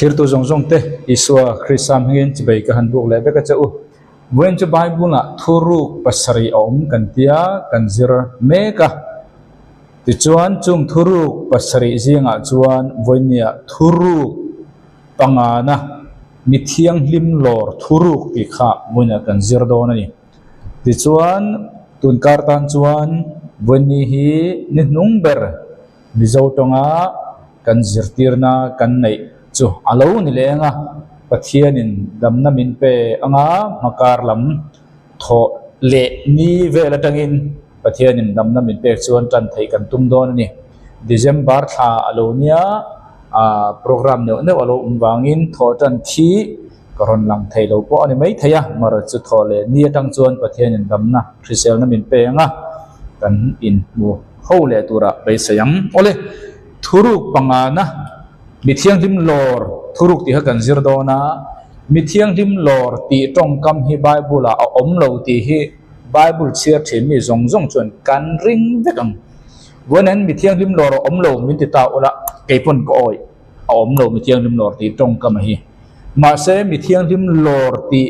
Thirtu zawng zawng te Isua Krista hmingin chibei ka han buk leh vek a che u. Vawiin chu Bible-ah thuruk pasarih a awm kan tia kan zir mek a. Tichuan chung thuruk pasarih zingah chuan vawinia thuruk pangana mi thianghlim lawr thuruk tih kha vawinia kan zir dawn a ni. Tichuan tunkar tan chuan vawiini hi ni hnung ber Mizo tawnga kan zirtirna kan neih chu a lo ni leng a, Pathianin damna min pe anga hmakar lam thawh leh ni vel atangin Pathianin damna min pek chuan tan theih kan tum dawn a ni. December thla a lo nia, program neuh neuh a lo awm vangin thawh tan khi ka rawn lang thei lo pawh a ni mai thei a, marawh chu thawh leh ni atang chuan Pathianin damna hriselna min pe anga kan inhmu ho leh turah beisei ang. Awle, thuruk pangana mi thianghlim lawr thuruk tih kha kan zir dawn a, mi thianghlim lawr tih tawngkam hi Bible ah a awm lo tih hi Bible chhiar thin mi zawng zawng chuan kan ring vek ang. Vawiin mi thianghlim lawr a awm lo min ti ta ula keipawn ka awih. a awm lo mi thianghlim lawr tih tawngkam a hi. Mahse mi thianghlim lawr tih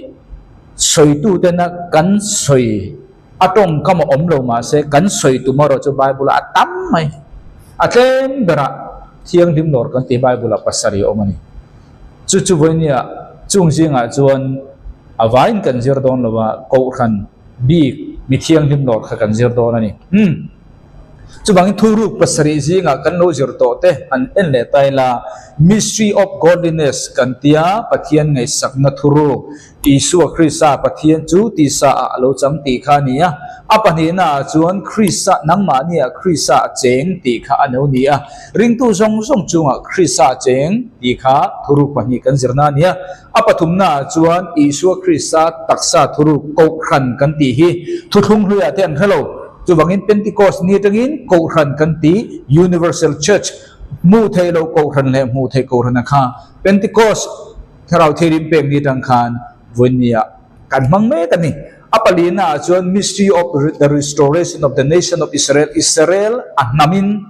sawitutena kan sawi a tawngkam a awm lo mahse kan sawi tum erawh chu Bible ah a tam mai. A tlem berah thianghlim lawr kan tih Bible ah pasarih a awm a ni. Chu chu vawinia chung zingah chuan a vaiin kan zir dawn lo a, Kohhran bik mi thianghlim lawr kha kan zir dawn a ni. Umm. Chuvangin thuruk pasarih zingah kan lo zir tawh te han en leh ta ila, Mystery of Godliness kan tia Pathian ngaihsakna thuruk, Isua Krista Pathian chu tisa ah a lo chang tih kha a ni a, a pahnihna ah chuan Krista nangmahni ah Krista a cheng tih kha a no ni a, ringtu zawng zawng chungah Krista a cheng tih kha thuruk pahnih kan zirna a ni a, a pathumna ah chuan Isua Krista taksa thuruk Kohhran kan tih hi thuthlung hluiah te an hre lo. Chuvangin Pentecost ni atangin Kohhran kan ti, Universal Church, hmuh theih loh Kohhran leh hmuh theih Kohhran a kha Pentecost Thlarau Thianghlim pek ni atang khan vawinia kan hmang mek a ni. A palina ah chuan Mystery of the Restoration of the Nation of Israel, Israel a hnamin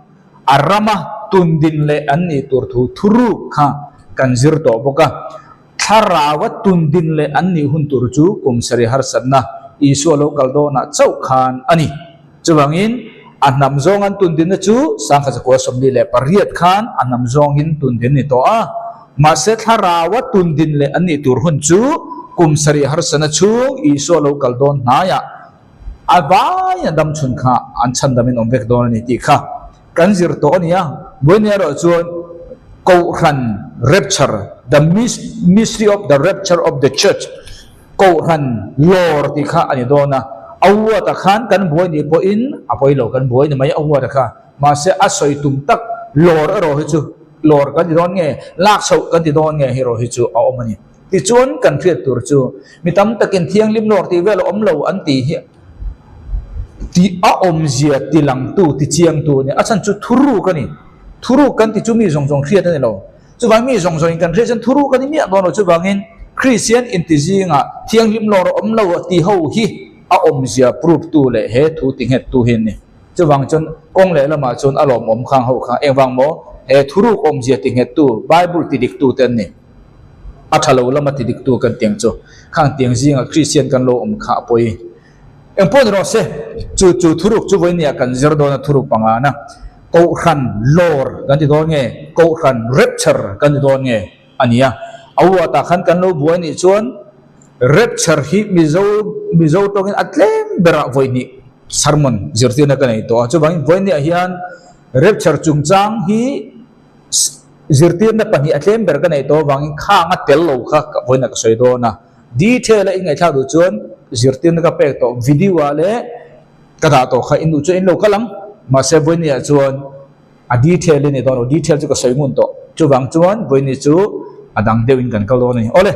a rama tundin leh an nih tur thu thuruk kha kan zir tawh bawk a. Thlarau a tundin leh an nih hun tur chu kum sarih harsatna Isua lo kal dawnah chauh khan a ni. Chuvangin, a hnam zawng an tundinna chu sangkhat zakua 48 khan a hnam zawngin tundin ni tawh a. Mahse, thlarau a tundin leh an nih tur hun chu kum sarih harsatna chhung Isua lo kal dawn hnaiah a vai a dam chhun kha an chhandamin awm vek dawn a ni tih kha Kan zir tawh a nia, Buaini erawh chuan Kohhran rapture, the mystery of the rapture of the church, Kohhran lawr tih kha a ni dawn a. A huatah khan kan buai nih pawhin a pawi lo, kan buai ni mai a huatah kha. Mahse a sawi tum tak lawr erawh hi chu lawr kan ti dawn nge, lak chhoh kan ti dawn nge erawh hi chu a awm a ni. Tichuan kan hriat tur chu mi tam takin thianghlim lawr tih vel a awm lo an tih hi Tih a awmzia ti langtu, ti chiangtu a ni. A chhan chu thuruk a ni. Thuruk kan ti chu mi zawng zawng hriat a ni lo. Chuvang mi zawng zawngin kan hriat chuan thuruk a ni miah dawn lo. Chuvangin Kristian inti zingah thianghlim lawr a awm lo a ti ho hi a awmzia proof tu leh he thu ti nghet tu hi an ni. Chuvang chuan kawng leh lamah chuan a lawmawm khang ho kha engvang maw he thuruk awmzia ti nghet tu, Bible ti dik tu te an ni. A tha lo lama ti dik tu kan tiang chu khang tiang zingah Kristian kan lo awm kha a pawi. Eng pawh ni rawh se, chu chu thuruk chu vawinia kan zir dawn a thuruk pangana Kohhran lawr kan ti dawn nge, Kohhran rapture kan ti dawn nge a ni a. A uatah khan kan lo buai nih chuan rapture hi Mizo Mizo tawngin a tlem berah vawihnih sermon zirtirna ka nei tawh a. Chuvangin vawinia hian rapture chungchang hi zirtirna pahnih a tlem ber ka nei tawh avangin khang a tel lo kha vawiina ka sawi dawn a. Detail a i ngaihthlak duh chuan zirtirna ka pek tawh video ah leh ka dah tawh kha in duh chuan in lo kal ang. Mahse vawiini ah chuan a detail in ni dawn lo, detail chu ka sawi ngun tawh. Chuvang chuan vawiini chu a dang deuh in kan kal dawn a ni. Awle,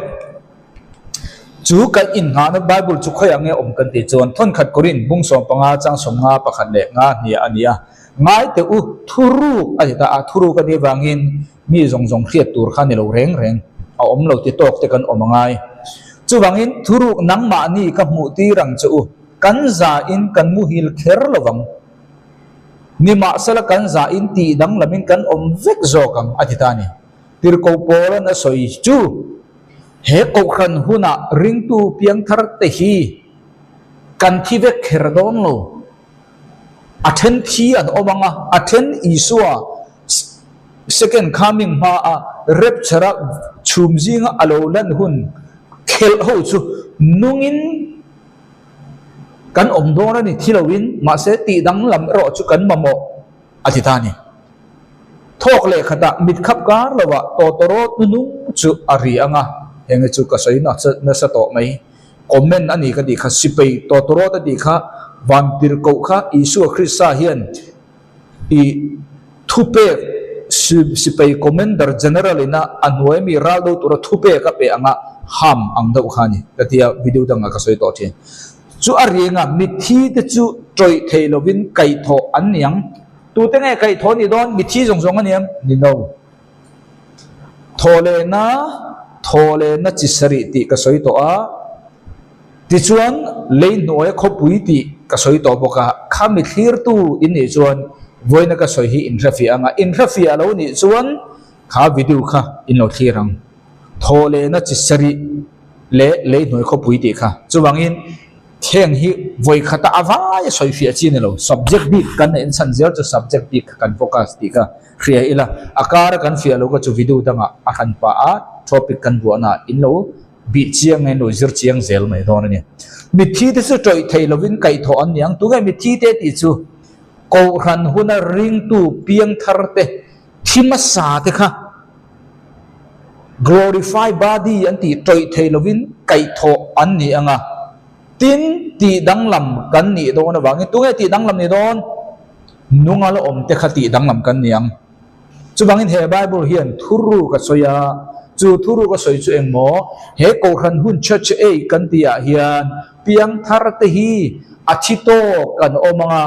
chu kan inngahna Bible chu khawiah nge awm kan tih chuan thawnkhat Korin bung 15 chang 51 leh nga hniah a ni a. Ngai teh u, thuruk a ti ta a, thuruk a nih vangin Mi zawng zawng hriat tur kha ni lo reng reng a awm lo ti tawk te kan awm a ngai. Chuvangin thuruk nangmahni ka hmuh tir ang che u, kan za in kan muhil kher lo vang. Nimahsela kan za in tih danglamin kan awm vek zawk ang a ti ta a ni. Tirhkoh Paula'n a sawi chu, He kohhran hunah ringtu piangthar te hi kan thi vek kher dawn lo. A then thi an awm ang a, a then Isua second coming hmaa rapture-a chhum zinga a lo lan hun khelh ho chu nungin kan awm dawn a ni thi loin, mahse tih danglam erawh chu kan mamawh a ti ta a ni. Thawk leh khatah mit khap kar lovah tawtawrawt hnunung chu a ri ang a, heng hi chu ka sawi nasa tawh mai. Comment a ni ka tih kha, sipai tawtawrawt a tih kha, vantirhkoh kha Isua Krista hian i thupek sipai commander general ina a hnuai mi ral do tura thupek a pe anga ham ang deuh kha a ni ka tia video dangah ka sawi tawh thin. Chu a ringa mitthi te chu tawih thei lovin kaihthawh an ni ang. Tute nge kaihthawh ni dawn? Mitthi zawng zawng a ni ang? Ni lo. Thawhlehna, Thawhlehna chi sarih tih ka sawi tawh a, tichuan lei hnuaia khawpui tih ka sawi tawh bawk a, khami thlirtu in nih chuan vawiina ka sawi hi in hrefiah ang a, in hrefiah lo nih chuan kha video kha in lo thlir ang. Thawhlehna chi sarih leh lei hnuai khawpui tih kha. Chuvangin Heng hi vawi khata a vai a sawi fiah chi a ni lo. Subject bik kan neih chhan zel chu subject bik kha kan focus tih kha hria ila, a kara kan fiah lo kha chu video dangah a han pah a, topic kan buahnaah in lo bih chiang nge in lo zir chiang zel mai dawn a ni. Mitthi te chu tawih thei lovin kaihthawh an ni ang. Tunge mitthi te tih chu Kohhran huna ringtu piangthar te thi hmasa te kha Glorify body an tih tawih thei lovin kaihthawh an ni ang a, tin tih danglam kan nih dawn avangin tunge tih danglam ni dawn? Nunga la awm te kha tih danglam kan ni ang. Chuvangin he Bible hian thuruk a sawi a, chu thuruk a sawi chu engmaw? He Kohhran hun Church Age kan tihah hian piangthar te hi a thi tawk kan awm ang a,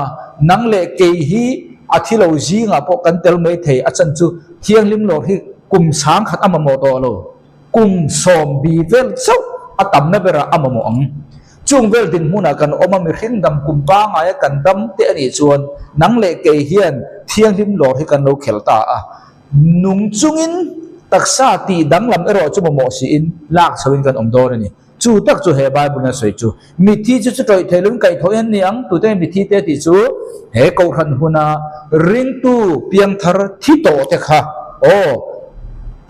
nang leh kei hi a thi lo zingah pawh kan tel mai thei, a chan chu thianghlim lawr hi kum sangkhat a mamawh tawh lo, kum sawmbi vel chauh a tamna berah a mamawh ang. Chung vel dinhmunah kan awm a, mihring dam kum pangaia kan dam te a nih chuan nang leh kei hian thianghlim lawr hi kan lo khel ta a, nung chungin taksa tih danglam erawh chu mamawh siin lak chhoin kan awm dawn a ni. Chu tak chu he Bible in a sawi chu, Mitthi chu chu tawih thei lovin kaihthawh hian ni ang, tute nge mitthi te tih chu he Kohhran huna ringtu piangthar thi tawh te kha aw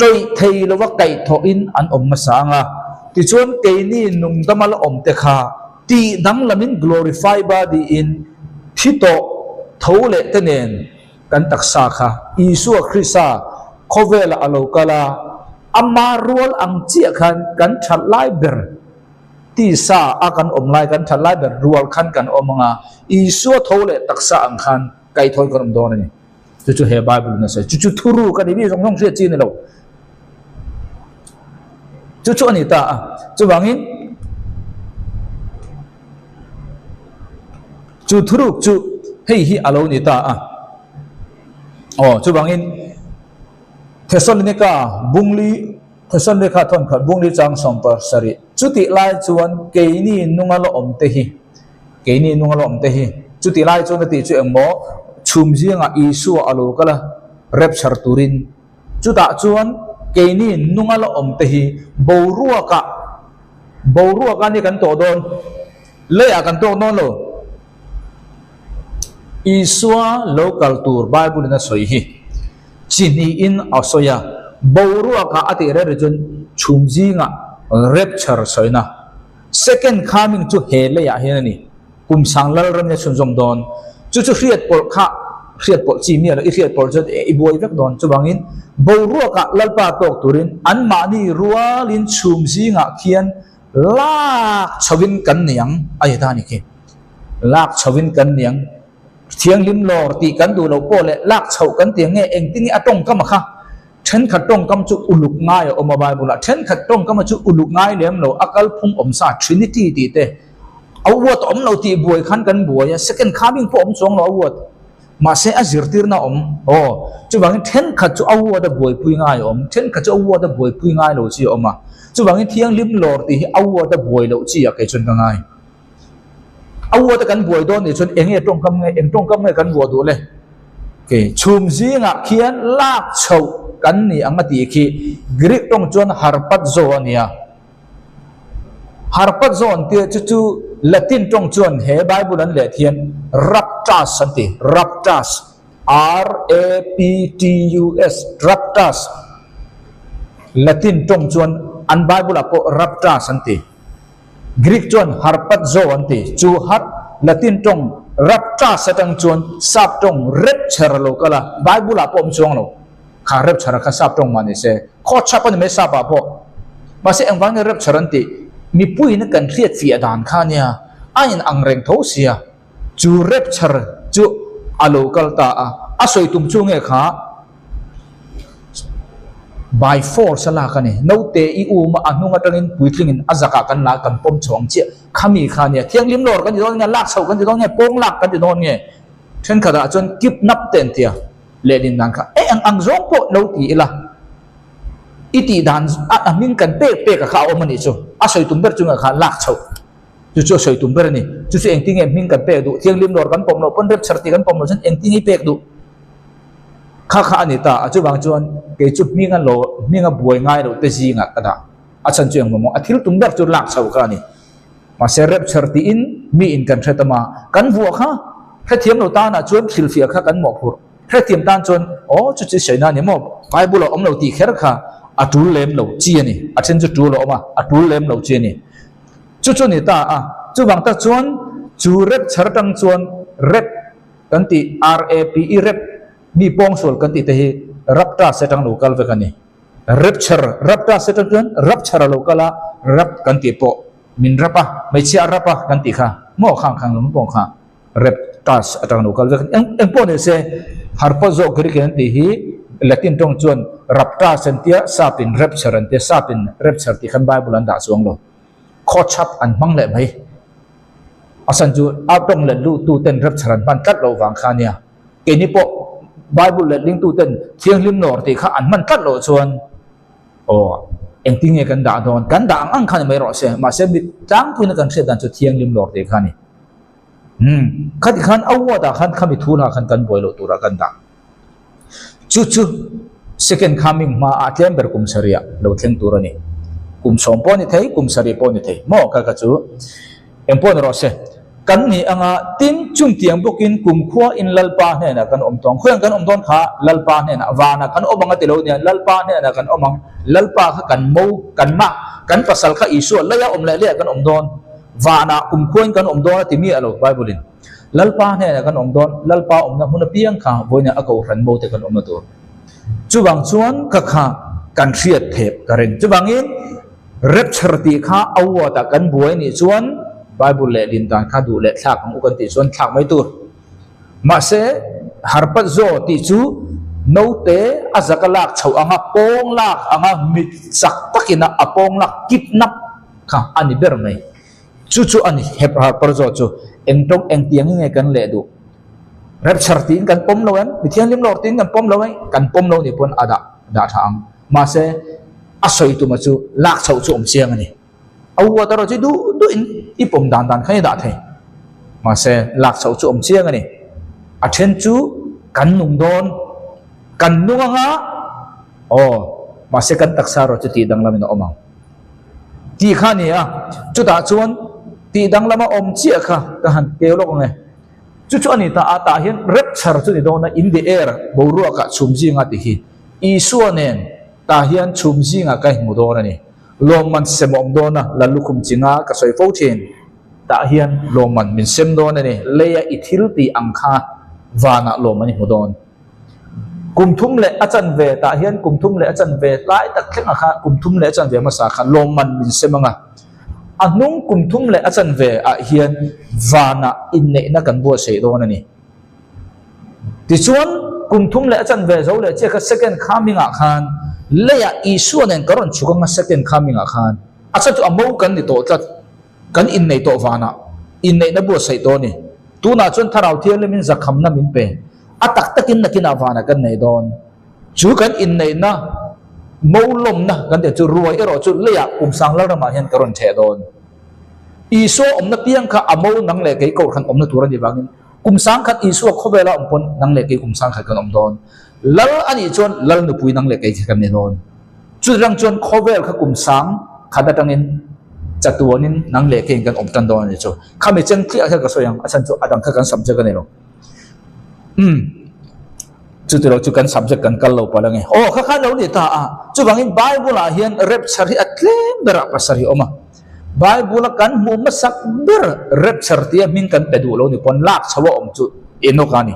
tawih thei lova kaihthawhin an awm hmasa ang a, tichuan keini nungdama la awm te kha tih danglamin glorify body in thi tawh tho leh te nen Kan taksa kha Isua Krista khawvelah a lo kal a, ama rual ang chiah khan kan that lai ber tisa a kan awm lai, kan that lai ber rual khan kan awm ang a, Isua tho leh taksa ang khan kaithawi kan awm dawn a ni. Chu chu he Bible in a sawi. Chu chu thuruk a ni, mi zawng zawng hriat chi a ni lo. Chu chu a ni ta a. Chuvangin Chu thuruk chu hei hi a lo ni ta a. Aw, chuvangin Thessalonika bungli, Thessalonika thawnkhat bungli chang 70, chutih lai chuan keini nunga la awm te hi, keini nunga la awm te hi, chutih lai chuan a tih chu engmaw, chhum zingah Isua a lo kal a, rapture turin, chutah chuan keini nunga la awm te hi boruakah, boruakah ni kan tawh dawn. Leiah kan tawk dawn lo. Isua lo kal tur Bible in a sawi hi chi hnihin a sawi a, boruakah a tih reng reng chuan chhum zingah rapture sawina, second coming chu he leiah hian a ni, kum sang lal ram in a chhunzawm dawn. Chu chu hriat pawlh kha hriat pawlh chi miah lo, i hriat pawlh chuan i buai vek dawn. Chuvangin boruakah Lalpa tawk turin anmahni rualin chhum zingah khian Lak chhoin kan ni ang a ti ta a ni khi. Lak chhoin kan ni ang. Thianghlim lawr tih kan duh loh pawh leh lak chhoh kan ti ang nge engtin nge a tawngkam a kha. Thenkhat tawngkam chu uluk ngai a awm a Bible ah. Thenkhat tawngkam a chu uluk ngai lem lo a kalphung awm sa Trinity tih te a uat awm lo tih buai khan kan buai a second coming pawh awm chuang lo a uat. Mahse a zirtirna awm aw. Chuvangin thenkhat chu a word a buaipui ngai a awm, thenkhat chu a word a buaipui ngai lo chi a awm a. Chuvangin thianghlim lawr tih hi a word a buai loh chi ah kei chuan ka ngai. A word a kan buai dawn nih chuan eng nge tawngkam nge, eng tawngkam nge kan vuah duh le? Kei chhum zingah khian lak chhoh. kan ni ang a tih khi Greek tawng chuan harpazo a nia. Harpazo an tia chu chu Latin tawng chuan he Bible an let hian raptus an ti, raptus, R-A-P-T-U-S, raptus. Latin tawng chuan an Bible ah pawh raptus an ti. Greek chuan harpazo an ti. Chu har, Latin tawng raptus atang chuan sap tawng rapture a lo kal a, Bible ah pawh awm chuang lo. Kha rapture kha sap tawng mah ni se, khaw chhap a ni mai sap ah pawh. Mahse engvang nge rapture an tih? Mipuiin kan hriat fiah dan kha nia, a in ang reng tho sia. Chu rapture chu a lo kal ta a, a sawi tum chu nge kha? By force a lak a ni. Naute i um a, a hnung atangin puitlingin a zakah kan la kan pawm chho ang chiah. Khami kha nia, thianghlim lawr kan ti dawn nge, lak chho kan ti dawn nge, pawng lak kan ti dawn nge? Thenkhatah chuan kidnap te an ti a, lehlin dan kha e ang ang zawng pawh lo ti ila, i tih dan a hming kan pek pek a kha a awm a nih chu. A sawi tum ber chu nge kha lak chho. Chu chu a sawi tum ber a ni. Chu chu engtin nge hming kan pek duh? Thianghlim lawr kan pawm loh pawn rapture tih kan pawm loh chuan engtin nge i pek duh? Kha kha a ni ta a, chuvang chuan kei chu hminga lo hminga buai ngai loh te zingah ka dah. A chhan chu engmaw maw a thil tum ber chu lak chho kha a ni. Mahse rapture tiin mi in kan hre tam a, kan vuah kha hrethiam lo tanah chuan hrilhfiah kha kan mawhphurh. Hrethiam tan chuan aw chu chu sawi na a ni maw, Bible a awm lo tih kher kha a tul lem lo chi a ni. A then chu tul a awm a, a tul lem lo chi a ni. Chu chu a ni ta a, chuvang tak chuan chu rapture atang chuan rap Kan tih RAPE rep mi pawngsual kan tih te hi rapta se atang lo kal vek a ni. Rapture, rapta se atang chuan rapture a lo kal a, rap kan tih pawh min rap a, hmeichhia a rap a kan tih kha maw khang khang lam pawh kha raptas atang lo kal vek a ni. Eng eng pawh ni se harpa zawk Greek in an tih hi Latin tawng chuan raptas an tia, sap in rapture an tia, sap in rapture tih khan Bible an dah chuang lo. Khawchhap an hmang leh mai. A chhan chu a tawng let luh tu ten rapture an hman tlat loh vang kha ania. Keini pawh Bible let ling tu ten thianghlim lawr tih kha an hman tlat loh chuan aw engtin nge kan dah dawn? Kan dah ang ang kha ni mai rawh se. Mahse mi tlangpuina kan hriat dan chu thianghlim lawr tih kha a ni. Umm khati khan a word ah khan khami thu lah khan kan buai loh turah kan dah. Chu chu second coming hma ah tlem ber kum sarih ah lo thleng tur a ni. Kum sawm pawh a ni thei, kum sarih pawh a ni thei. Maw ka kha chu eng pawh ni rawh se. Kan ni anga tin chungtiang bawkin kumkhua in Lalpa hnenah kan awm tawng. Khawiang kan awm dawn kha Lalpa hnenah vanah kan awm ang a ti lo nia, Lalpa hnenah kan awm ang. Lalpa kha kan mo, kan mah, kan pasal kha Isua leia awm leh leh ah kan awm dawn. Vanah kumkhua in kan awm dawn a ti miah lo Bible in. Lalpa hnenah kan awm dawn, Lalpa awmna hmun apiang kha vawiinah a kohhran bo te kan awmna tur. Chuvang chuan ka kha kan hriat thep ka ring. Chuvangin rapture tih kha a word-ah kan buai nih chuan Bible leh lin dan kha duh leh thlak ang u kan tih chuan thlak mai tur. Mahse harpat zaw tih chu naute a zaka lak chhoh anga pawng lak anga mit chak takina a pawng lak kidnap kha a ni ber mai. Chu chu a ni, hep harper zawh chu eng tawng eng tiang nge kan leh duh? Rapture tiin kan pawm lo em? Mi thianghlim lawr tiin kan pawm lo em? Kan pawm lo nih pawn a dah dah tha ang. Mahse, a sawi tuma chu lak chhoh chu awm chiang a ni. A u a erawh chu duh duh in i pawm dan dan khan i dah thei. Mahse, lak chhoh chu awm chiang a ni. A then chu kan nung dawn, kan nung anga aw, mahse kan taksa erawh chu tih danglamin a awm ang. Tih kha a ni a, chutah chuan tih danglama awm chiah kha ka han keu lawk ang e. Chu chu a ni ta a, tah hian rapture chu ni dawn a, in the air, boruakah chhum zinga tih hi Isua nen tah hian chhum zingah ka inhmu dawn a ni. Lawmman sem a awm dawn a, la lukhum chinga ka sawi fo thin. Tah hian lawmman min sem dawn a ni, leia i thil tih ang kha vanah lawmman i hmu dawn. Kum thum leh a chanve tah hian kum thum leh a chanve lai tak thlengah kha kum thum leh a chanve hmasa kha lawmman min sem ang a. A hnung kum thum leh a chanve ah hian vanah inneihna kan buatsaih dawn a ni. Tichuan kum thum leh a chanve zo leh chiah kha second coming ah khan leiah Isua nen ka rawn chhuk ang a second coming ah khan a chhan chu a mo kan ni tawh tlat. Kan inneih tawh vanah inneihna buatsaih tawh a ni. Tunah chuan Thlarau Thianghlimin zakhamna min pe. A tak takin nakinah vanah kan nei dawn. Chu kan inneihna mo lawmna kan tih chu ruai erawh chu leiah Kumsang Lalramah hian ka rawn cheh dawn. Isua awmna piang kha a mo nang leh kei Kohhran awmna tur a nih vangin. Kum sangkhat Isua khawvela awm pawn nang leh kei kum sangkhat kan awm dawn. Lal a nih chuan lal nupui nang leh kei khi kan ni dawn. Chutiang chuan khawvel kha kum sang khat atangin chatuanin nang leh keiin kan awm tan dawn a ni chu. Khami chen tliah hian ka sawi ang, a chhan chu a dang kha kan subject a ni lo. Umm. Chutilo chu kan subject kan kal lo palh ange. Aw kha khan lo ni ta a. Chuvangin Bible ah hian rapture hi a tlem berah pasarih a awm a. Bible a kan hmuh hmasak ber rapture tia hming kan pe duh lo ni pawn lak chho a awm chu Enoch a ni.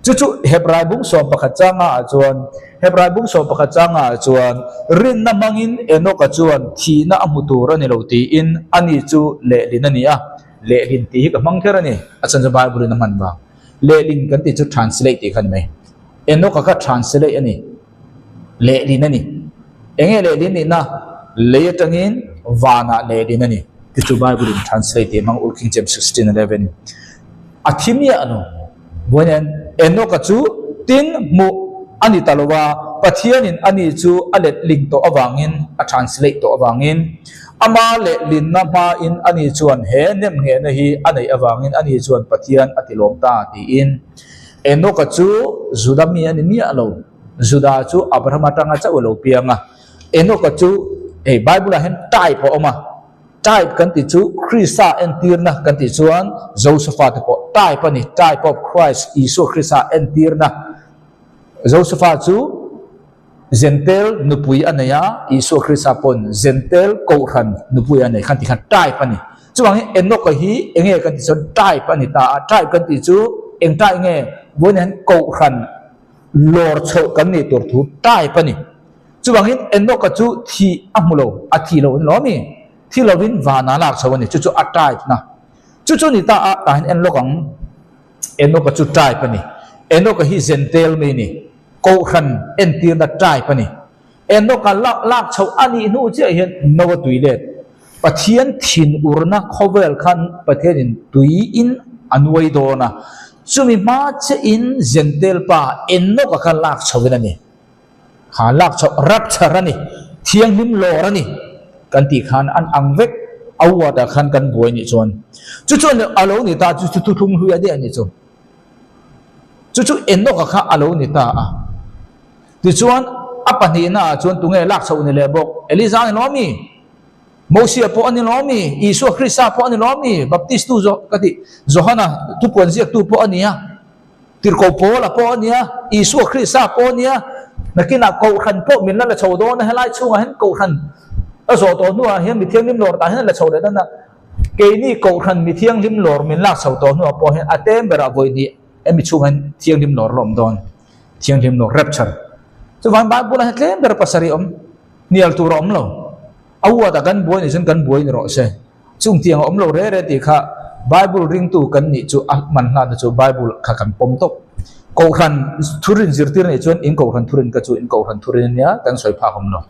Chu chu Hebrai bung 11 changa ah chuan Hebrai bung 11 changa ah chuan rinna hmangin Enoch-a chuan thihna a hmu tur a ni lo tiin ani chu lehlin a ni a. Lehlin tih hi ka hmang kher a ni. A chhan chu Bible in a hman vang. Lehlin kan tih chu translate tih kha a ni mai. Enoch-a kha translate a ni. Lehlin a ni. Eng nge lehlin nihna? Lei atangin vanah lehlin a ni. Ti chu Bible in translate tih hmang Old King James 16:11 in. A thi miah lo. Vawiin Enoch-a chu tin hmuh a ni ta lo a, Pathianin ani chu a letling tawh avangin, a translate tawh avangin, ama lehlinna hmain ani chuan he nemnghehna hi a neih avangin ani chuan Pathian a tilawm ta tiin. Enoch-a chu Juda mi a ni miah lo. Juda chu Abraham atanga chauh a lo piang a. Enoch-a chu hei Bible-ah hian type a awm a. Type kan tih chu Krista entirna kan tih chuan Josepha te pawh type a ni, type of Christ, Isua Krista entirna. Josepha chu Jentail nupui a nei a, Isua Krista pawn Jentail kohhran nupui a nei khan tih khan type a ni. Chuvangin Enoch-a hi eng nge kan tih chuan type a ni ta a, type kan tih chu eng type nge? Vawiin hian kohhran lawr chhoh kan nih tur thu type a ni. Chuvangin Enoch-a chu thih a hmu lo, a thi lo a ni lo ami? Thi lovin vana lak chho a ni, chu chu a type na. Chu chu ni ta a, tah hian en lawk ang. Enoch-a chu type a ni. Enoch-a hi Jentail mi a ni, Kohhran entirna type a ni. Enoch-a lak lak chho a nih hnu chiah hian Noah tui let. Pathian thinurna khawvel khan Pathianin tuiin a nuai dawn a, chumi hma chiahin Jentail pa Enoch-a kha lak chhoin a ni. Kha lak chhoh rapture a ni, thianghlim lawr a ni kan tih khan an ang vek a word ah khan kan buai nih chuan chu chu a lo ni ta chu chu thuthlung hlui a daih a ni chu chu chu Enoch-a kha a lo ni ta a tichuan a pahnihna ah chuan tunge lak chhoh ni leh bawk Eliza a ni lo ami Mosia pawh a ni lo ami Isua Krista pawh a ni lo ami Baptist tu ka tih Johana thupuan ziaktu pawh a ni a. Tirhkoh Paula pawh a nia, Isua Krista pawh a nia, nakinah Kohhran pawh min la la chho dawn a, helai chhungah hian Kohhran a zawh tawh hnuah hian mi thianghlim lawr tah hian a la chho leh dawn a, keini Kohhran mi thianghlim lawr min lak chho tawh hnuah pawh hian a tlem berah vawi hnih hemi chhungah hian thianghlim lawr la awm dawn, thianghlim lawr, rapture. Chuvang Bible-ah hian tlem ber pasarih awm, hnial tur a awm lo. A huatah kan buai nih chuan kan buai ni rawh se. Chung tiang a awm lo re re tih kha Bible ringtu kan nih chu a hman hlanna chu Bible kha kan pawm tawp. Kohhran thurin zirtir nih chuan in kohhran thurin ka chu in kohhran thurin a nia kan sawi phak awm lo.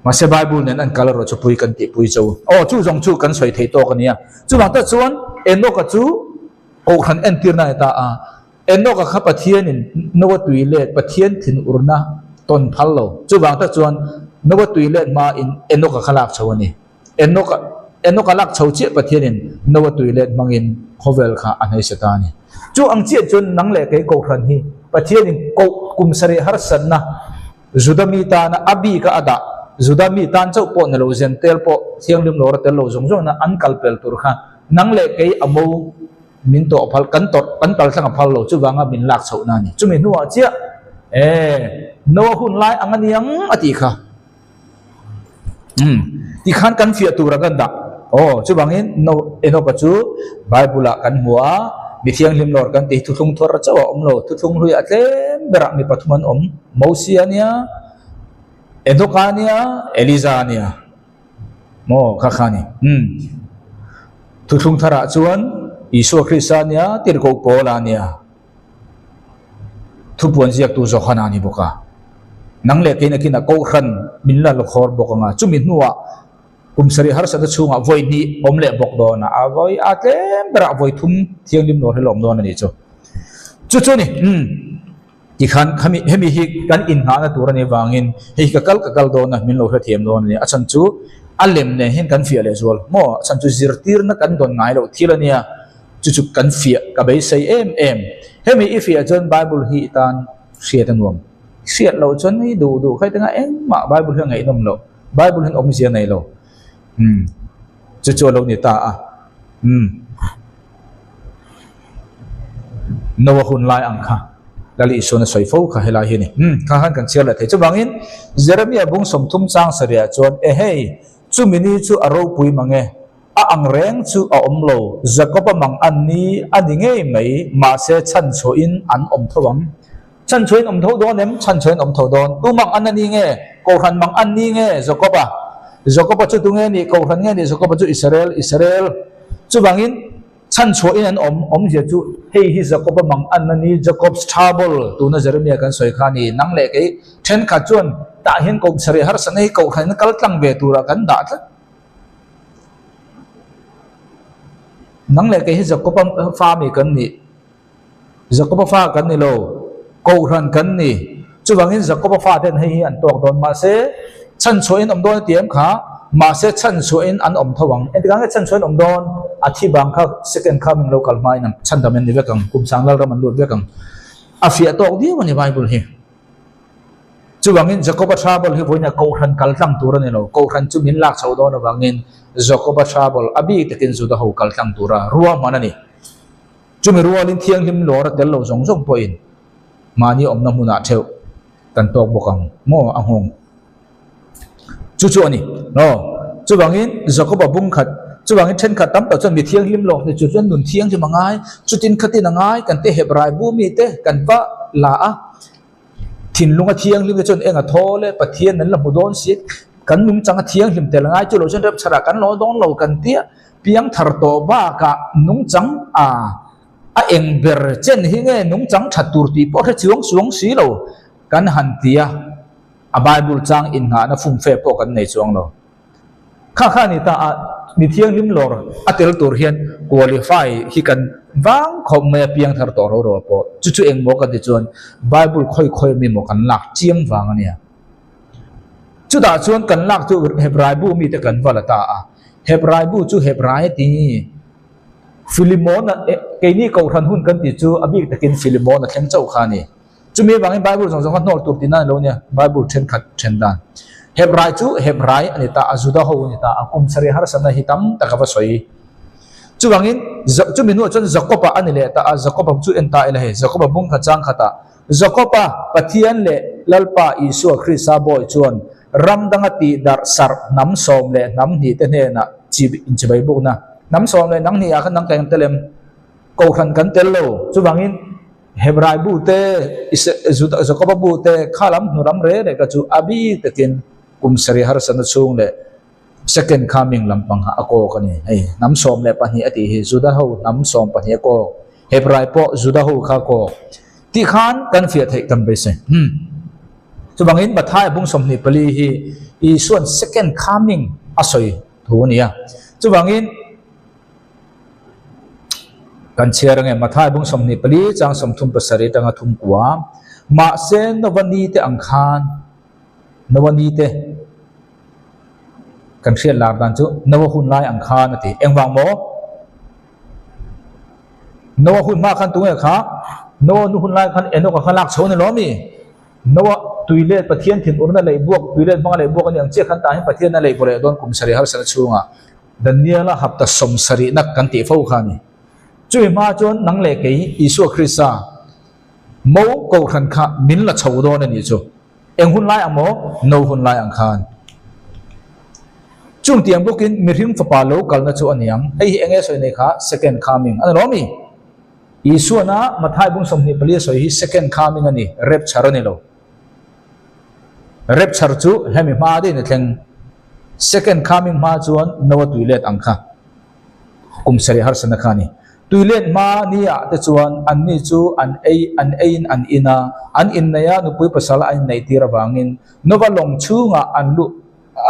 Mahse Bible nen an kal erawh chu pui kan tihpui cho. Aw chu zawng chu kan sawi thei tawk a nia. Chuvang tak chuan Enoch-a chu kohhran entirna a ni ta a. Enoch-a kha Pathianin Noah tui let Pathian thinurna tawn phal lo. Chuvang tak chuan Noah tui let hmain Enoch-a kha lak chho a ni. Enoch-a Enoch-a lak chho chiah Pathianin Noah tui let hmangin khawvel kha a hnaisa ta a ni. Chu ang chiah chuan nang leh kei Kohhran hi Pathianin koh kum sarih harsatna Juda mi tana a bika a dah, Juda mi tan chauh pawh ni lo, Jentail pawh thianghlim lawr a tel lo zawng zawngin an kal pel tur kha nang leh kei a mo min tawh phal, kan tawrh, kan kal thleng a phal lo, chuvanga min lak chhohna a ni. Chumi hnuah chiah, e, Noah hun lai ang a niang a tih kha. Umm, tikhan kan fiah tura kan dah. Aw, chuvangin No, Enoch-a chu Bible-ah kan hmu a, mi thianghlim lawr kan tih thuthlung thawr chauh a awm lo, thuthlung hlui a tlem berah mi pathum an awm, Mosia a nia, Enoch-a a nia, Eliza a nia. Maw, kha kha a ni. Umm, thuthlung tharah chuan Isua Krista a nia, Tirhkoh Paula a nia. Thupuan ziaktu Johana a ni bawk a. Nang leh kei nakin a Kohhran min la lawkhawr bawk ang a, chumi hnuah kum sarih harsatna chhungah vawi hnih awm leh bawk dawn a, a vawi a tlem berah vawi thum thianghlim lawr hi la awm dawn a nih chu. Chu chu a ni, umm, tikhan khami hemi hi kan inngahna tur a nih vangin hei hi ka kal ka kal dawn a, min lo hrethiam dawn a ni. A chhan chu a lem nen hian kan fiah leh zual maw? A chhan chu zirtirna kan dawn ngai loh thil a nia. Chu chu kan fiah ka beisei em em. Hemi i fiah chuan Bible hi i tan hriat a nuam. Hriat loh chuan i duh duh khaih tengah engmah Bible hi a ngaihnawm loh. Bible hian awmzia nei lo. Umm chu chu a lo ni ta a. Umm Noah hun lai ang kha Lal Isuan a sawi fo kha helai hi a ni. Umm kha khan kan chhiar leh thei. Chuvangin Jeremiah bung 30 chang sarih ah chuan ehei chumi ni chu a ropui mang e. A ang reng chu a awm lo. Jakob-a mang an ni a ni ngei mai, mahse chhanchhuahin an awm tho ang. Chhanchhuahin awm tho dawn em? Chhanchhuahin awm tho dawn. Tu mang an a ni nge? Kohhran mang an ni nge? Jakob-a. Jakob-a chu tu nge nih? Kohhran nge nih? Jakob-a chu Israel, Israel. Chuvangin chhanchhuahin an awm, awmzia chu hei hi Jakob-a mang an a ni, Jacob's trouble, tuna Jeremiah kan sawi kha a ni. Nang leh kei thenkhat chuan tah hian kohhran harsatna hi kohhranin kal tlang ve turah kan dah tlat. Nang leh kei hi Jakob-a fa mi kan nih? Jakob-a fa kan ni lo, Kohhran kan ni. Chuvangin Jakob-a fa ten hei hi an tawk dawn. Mahse, chhanchhuahin awm dawn a ti em kha? Mahse, chhanchhuahin an awm tho ang. Engtikah nge chhanchhuahin awm dawn? A thi bang kha second coming lo kal hmain ang chhandam an ni vek ang, kum sang Lalram an lut vek ang. A fiah tawk viau a ni Bible hi. Chuvangin Jakoba Trouble hi vawiina Kohhran kal tlang tur a ni lo. Kohhran chu min lak chho dawn avangin Jakoba Trouble a bik takin Juda ho kal tlang tura ruahman a ni. Chumi rualin thianghlim lawr a tel lo zawng zawng pawhin mahni awmna hmunah theuh kan tawk bawk ang maw a nghawng. Chu chu a ni. Aw, chuvangin Jakoba bung khat, chuvangin thenkhat tam tak chuan mi thianghlim lawk ni chu chuan nun thianghlim a ngai, chutin khatin a ngai, kan te Hebrai bu mite kan va la a. Thinlung a thianghlim te chuan eng a thawl e, Pathian an la hmu dawn si, kan nungchang a thianghlim tel ngai chu lo chuan rapchharah kan lo dawn lo kan tia, piangthar tawh bakah nungchang a a eng ber chen hi nge nungchang that tur tih pawh hre chuang chuang si lo kan han ti a, a Bible chang innghahna fumfe pawh kan nei chuang lo. Kha kha ni ta a, mi thianghlim lawr a tel tur hian qualify hi kan vang khawp mai a, piangthar tawh ro ro pawh. Chu chu engmaw kan ti chuan Bible khawi khawi mi maw kan lak chiang vang a nia. Chutah chuan kan lak chu Hebrai bu mite kan va la ta a, Hebrai bu chu Hebrai a ti. Filimona, keini Kohhran hun kan tih chu a bik takin Filimona thleng chauh kha a ni. Chumi avangin Bible zawng zawng kha hnawr tur tihna a ni lo nia, Bible thenkhat then dan. Hebrai chu Hebrai a ni ta a, Juda ho a ni ta a, kum sarih harsatna hi tam tak a va sawi. Chuvangin chumi hnuah chuan Jakob-a a ni leh ta a, Jakob-a chu en ta ila hei, Jakob-a bung khat chang khatah, Jakob-a Pathian leh Lalpa Isua Krista bawi chuan ram danga tihdarh sarh hnam sawm leh hnam hnih te hnenah chi inchibai bukna hnam sawm leh hnam hnihah khan nang ka eng tel em? Kohhran kan tel lo. Chuvangin Hebrai bu te, Jakoba bu te, kha lam hnu ram re reh kha chu a bik takin kum sarih harsatna chhung leh second coming lampang kha a kawk a ni. Hei hnam 12 a tih hi Juda ho hnam 12 a kawk. Hebrai pawh Juda ho kha a kawk. Tih khan kan fiah theih kan beisei. Hmm. Chuvangin Matthai bung 24 hi Isuan second coming a sawi thu a ni a. Chuvangin Kan chhiar ange, Mathai bung 24 chang 37 atanga thum kua, Mahse Nova ni te ang khan, Nova ni te kan hriat lar dan chu Nova hun lai ang khan a ti. Engvang maw? Nova hun hma khan tunge kha? Nova nu hun lai khan Enoch-a kha lak chho a ni lo mi? Noah tuilet Pathian thinurna lei buak, tuilet hmanga lei buak a ni ang chiah khan tah hian Pathian a lei pawh leh dawn kum sarih harsatna chhungah. Daniela hapta sawmsarihna kan tih fo kha a ni. Chumi hma chuan nang leh kei Isua Krista mo kohhran kha min la chho dawn a nih chu. Eng hun lai ang maw? No hun lai ang khan. Chung tiang bawkin mihring fapa lo kalna chu a ni ang. Hei hi eng nge sawi nei kha? Second coming a ni lo mi? Isuana Mathai bung 24 a sawi hi second coming a ni, rapture a ni lo. Rapture chu hemi hma daih in a thleng. Second coming hma chuan Noah tui let ang kha kum sarih harsatna kha a ni. Tui let hma ni ah te chuan anni chu an ei an eiin an in a, an inneih a nupui pasal a inneih tir avangin Noah lawng chhungah an luh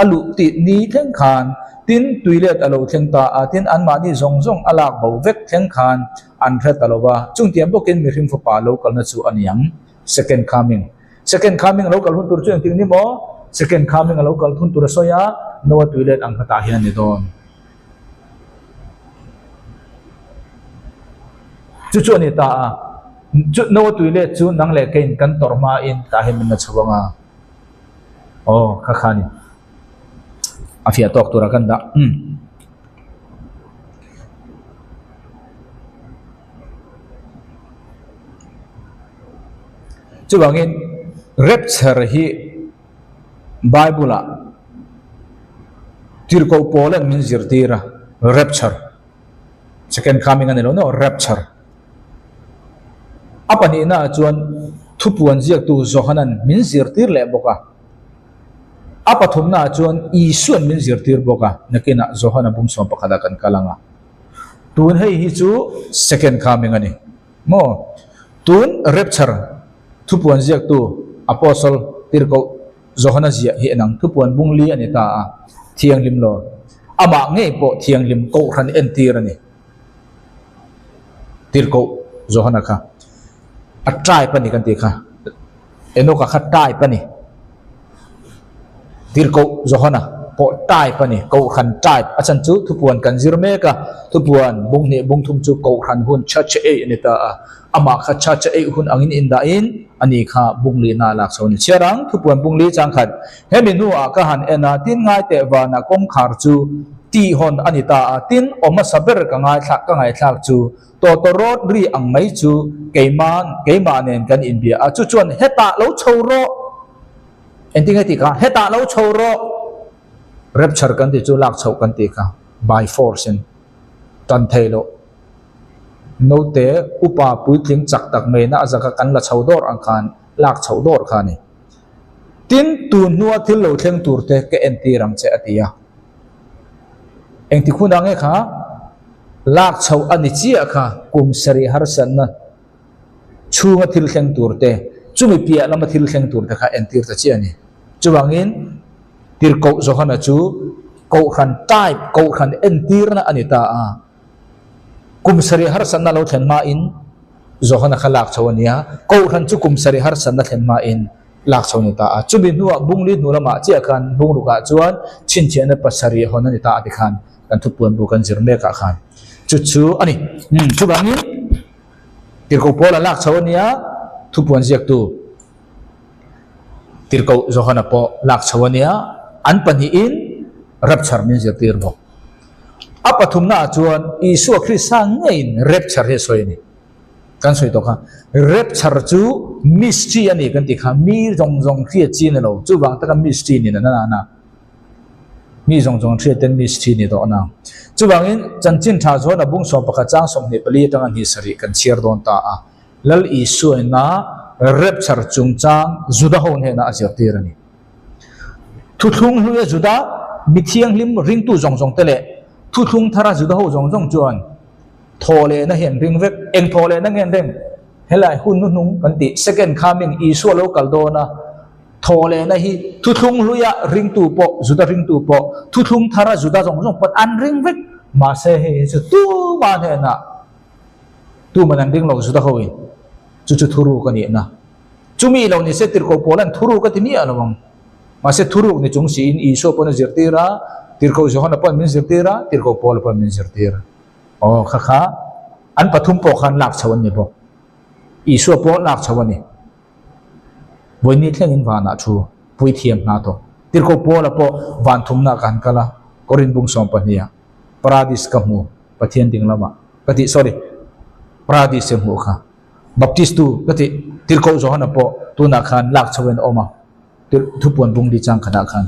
a luh tih ni thleng khan tin tui let a lo thleng ta a, tin anmahni zawng zawng a lak bo vek thleng khan an hre ta lo va. Chungtiang bawkin mihring fapa lo kalna chu a ni ang. Second coming. Second coming a lo kal hun tur chu engtik ni maw? Second coming a lo kal hun tur a sawi a, Noah tuilet ang khatah hian a ni dawn. Chu chu a ni ta a, chu Noa tui let chu nang leh keiin kan tawrh hmain tah hian min la chho ang a. Aw, kha kha a ni. A fiah tawk tura kan dah. Umm. Chuvangin rapture hi Bible-ah Tirhkoh Paula'n min zirtir a, rapture, second coming a ni lo no, rapture. A pahnihnaah chuan thupuan ziaktu Johana'n min zirtir leh bawk a. A pathumnaah chuan Isua'n min zirtir bawk a, nakinah Johana bung sawm pakhatah kan kal ang a. Tun hei hi chu second coming a ni maw? Tun rapture thupuan ziaktu Apostle Tirhkoh Johana ziah hi enang thupuan bung li a ni ta a, thianghlim lo. Amah ngei pawh thianghlim kohhran entir a ni. Tirhkoh Johana kha a type a ni kan tih kha. Enoka kha type a ni. Tirhkoh Johana pawh type a ni, Kohhran type. A chhan chu thupuan kan zir mek a, thupuan bung hnih bung thum chu Kohhran hun church eih a ni ta a. Amah kha church eih hun angin indahin a ni kha bung lihna a lak chho a ni. Chhiar ang, thupuan bung li chang khat hemi hnuah ka han en a, tin ngai teh vanah kawngkhar chu tihhawn a ni ta a, tin awm hmasa ber ka ngaithlak ka ngaihthlak chu Tawtawrawt ri ang mai chu keimah keimah nen kan inbia a, chu chuan hetah lo chho rawh! Engtin nge tih kha? Hetah lo chho rawh! Rapture kan tih chu lak chhoh kan tih kha by force in tan thei loh. Naute upa puitling chak tak mai na a zaka kan la chho dawr ang khan lak chhoh dawr kha a ni. Tin, tun hnua thil lo thleng tur te ka entir ang che a ti a. Engtik hunah nge kha lak chhoh a ni chiah kha kum sarih harsatna chhunga thil thleng tur te, chumi piah lama thil thleng tur te kha entir ta chiah a ni. Chuvangin Tirhkoh Johana chu Kohhran type, Kohhran entirna a ni ta a. Kum sarih harsatna lo thlen hmain Johana kha lak chho a ni a, Kohhran chu kum sarih harsatna thlen hmain lak chho a ni ta a. Chumi hnuah Bungli hnu lamah chiah khan Bungrukah chuan chhinchhiahna pasarih hawn a ni ta a ti khan kan thupuan bu kan zir mekah khan chu chu a ni. Umm chuvangin Tirhkoh Paula lak chho a nia thupuan ziaktu Tirhkoh Johana pawh lak chho a nia, an pahnihin rapture min zirtir bawk. A pathumnaah chuan Isua Krista ngeiin rapture hi a sawi a ni. Kan sawi tawh kha, rapture chu mystery a ni kan tih kha, mi zawng zawng hriat chi a ni lo, chuvang taka mystery ni na nana mi zawng zawng hriat ten mystery ni tawh na. Chuvangin chanchin tha chuan a bung 11 chang 24 atanga hnih sarih kan chhiar dawn ta a. Lal Isuaina rapture chungchang Juda ho hnenah a zirtir a ni. Thuthlung hluia Juda mi thianghlim ringtu zawng zawng te leh thuthlung thara Juda ho zawng zawng chuan thawhlehna hi an ring vek. Eng thawhlehna nge an ring? Helai hun hnuhnung kan tih second coming Isua lo kal dawn a, thawhlehna hi thuthlung hluia ringtu pawh Juda ringtu pawh thuthlung thara Juda zawng zawng pawn an ring vek. Mahse hei hi chu tumah hnenah Tuman an ring lo Juda ho in chu chu thuruk a nihna. Chumi lo ni se Tirhkoh Paul an thuruk a ti miah lo ang. Mahse thuruk ni chung siin Isua pawn a zirtir a, Tirhkoh Johana pawn min zirtir a, Tirhkoh Paula pawn min zirtir. Aw kha kha an pathum pawh khan lak chho an ni bawk. Isua pawh lak chho a ni. Vawiini thlengin vanah thu puithiam hna thawk. Tirhkoh Paula pawh van thumna ka han kal a, Korin bung 12 ah Paradis ka hmu. Pathian ding lamah ka tih sorry Paradise hmuh kha Baptist tu ka tih Tirhkoh Johana pawh tunah khan lak chho in a awm a thupuan bung li chang khatah khan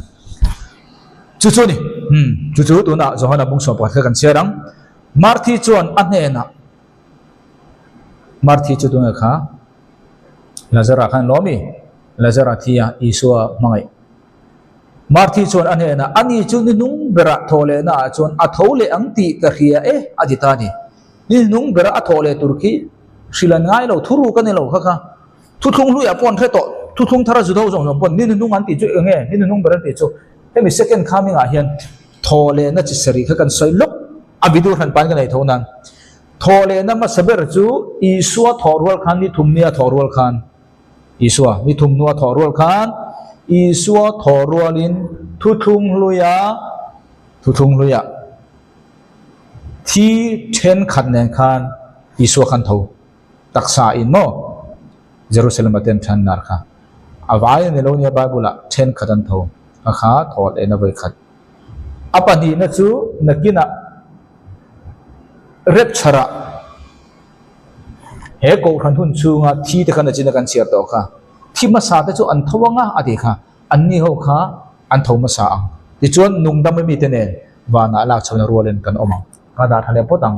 chu chu ni hmm chu chu tunah Johana bung 11 kha kan chhiar ang Marthi chuan a hnenah Marthi chu tunah kha Lazara khan lawmi Lazara thia Isua hmangaih Marthi chuan a hnenah, Ani chu ni hnung berah thawh lehna ah chuan a tho leh ang tih ka hria e, a ti ta a ni. Ni hnung berah a thawh leh tur khi hrilh an ngai lo, thuruk a ni lo kha kha. Thuthlung hluiah pawh an hre tawh, thuthlung thara zu tho zawng zawng pawh ni hnung an tih chu eng nge, ni hnung ber an tih chu. Hemi second coming ah hian thawh lehna chi sarih kha kan sawi lawk, a video hran pain ka nei tho nan. Thawh lehna hmasa ber chu Isua thawh rual khan ni thum nia thawh rual khan. Isua ni thum hnua thawh rual khan Isua thawh rualin thuthlung hluia thuthlung hluia thi thenkhat nen khan. Isua khan tho taksa in maw Jerusalem a ten then lar kha a vai a ni lo nia Bible ah thenkhat an tho kha kha thaw lehna vawikhat. A pahnihna chu nakinah rapture ah he kohhran hun chhunga thi te khan a chin a kan chhiar tawh kha thi hmasa te chu an tho anga a tih kha anni ho kha an tho hmasa ang tichuan nungdam a mite nen vanah lak chhohna rualin kan awm ang ka dah tha leh phawt ang.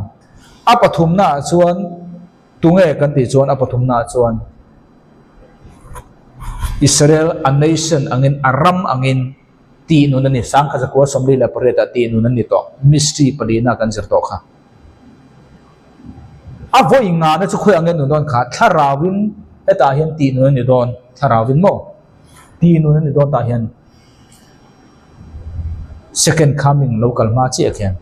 A pathumna ah chuan tunge kan tih chuan a pathumna ah chuan Israel a nation angin a ram angin tih nun a ni. Sangkhat zakua 48 ah tih nun an ni tawh. Mystery palina kan zir tawh kha. A vawi ngana chu khawi angin nun dawn kha thlarauin hetah hian tih nun a ni dawn. Thlarauin maw? Tih nun a ni dawn tah hian second coming lo kal hma chiah khian.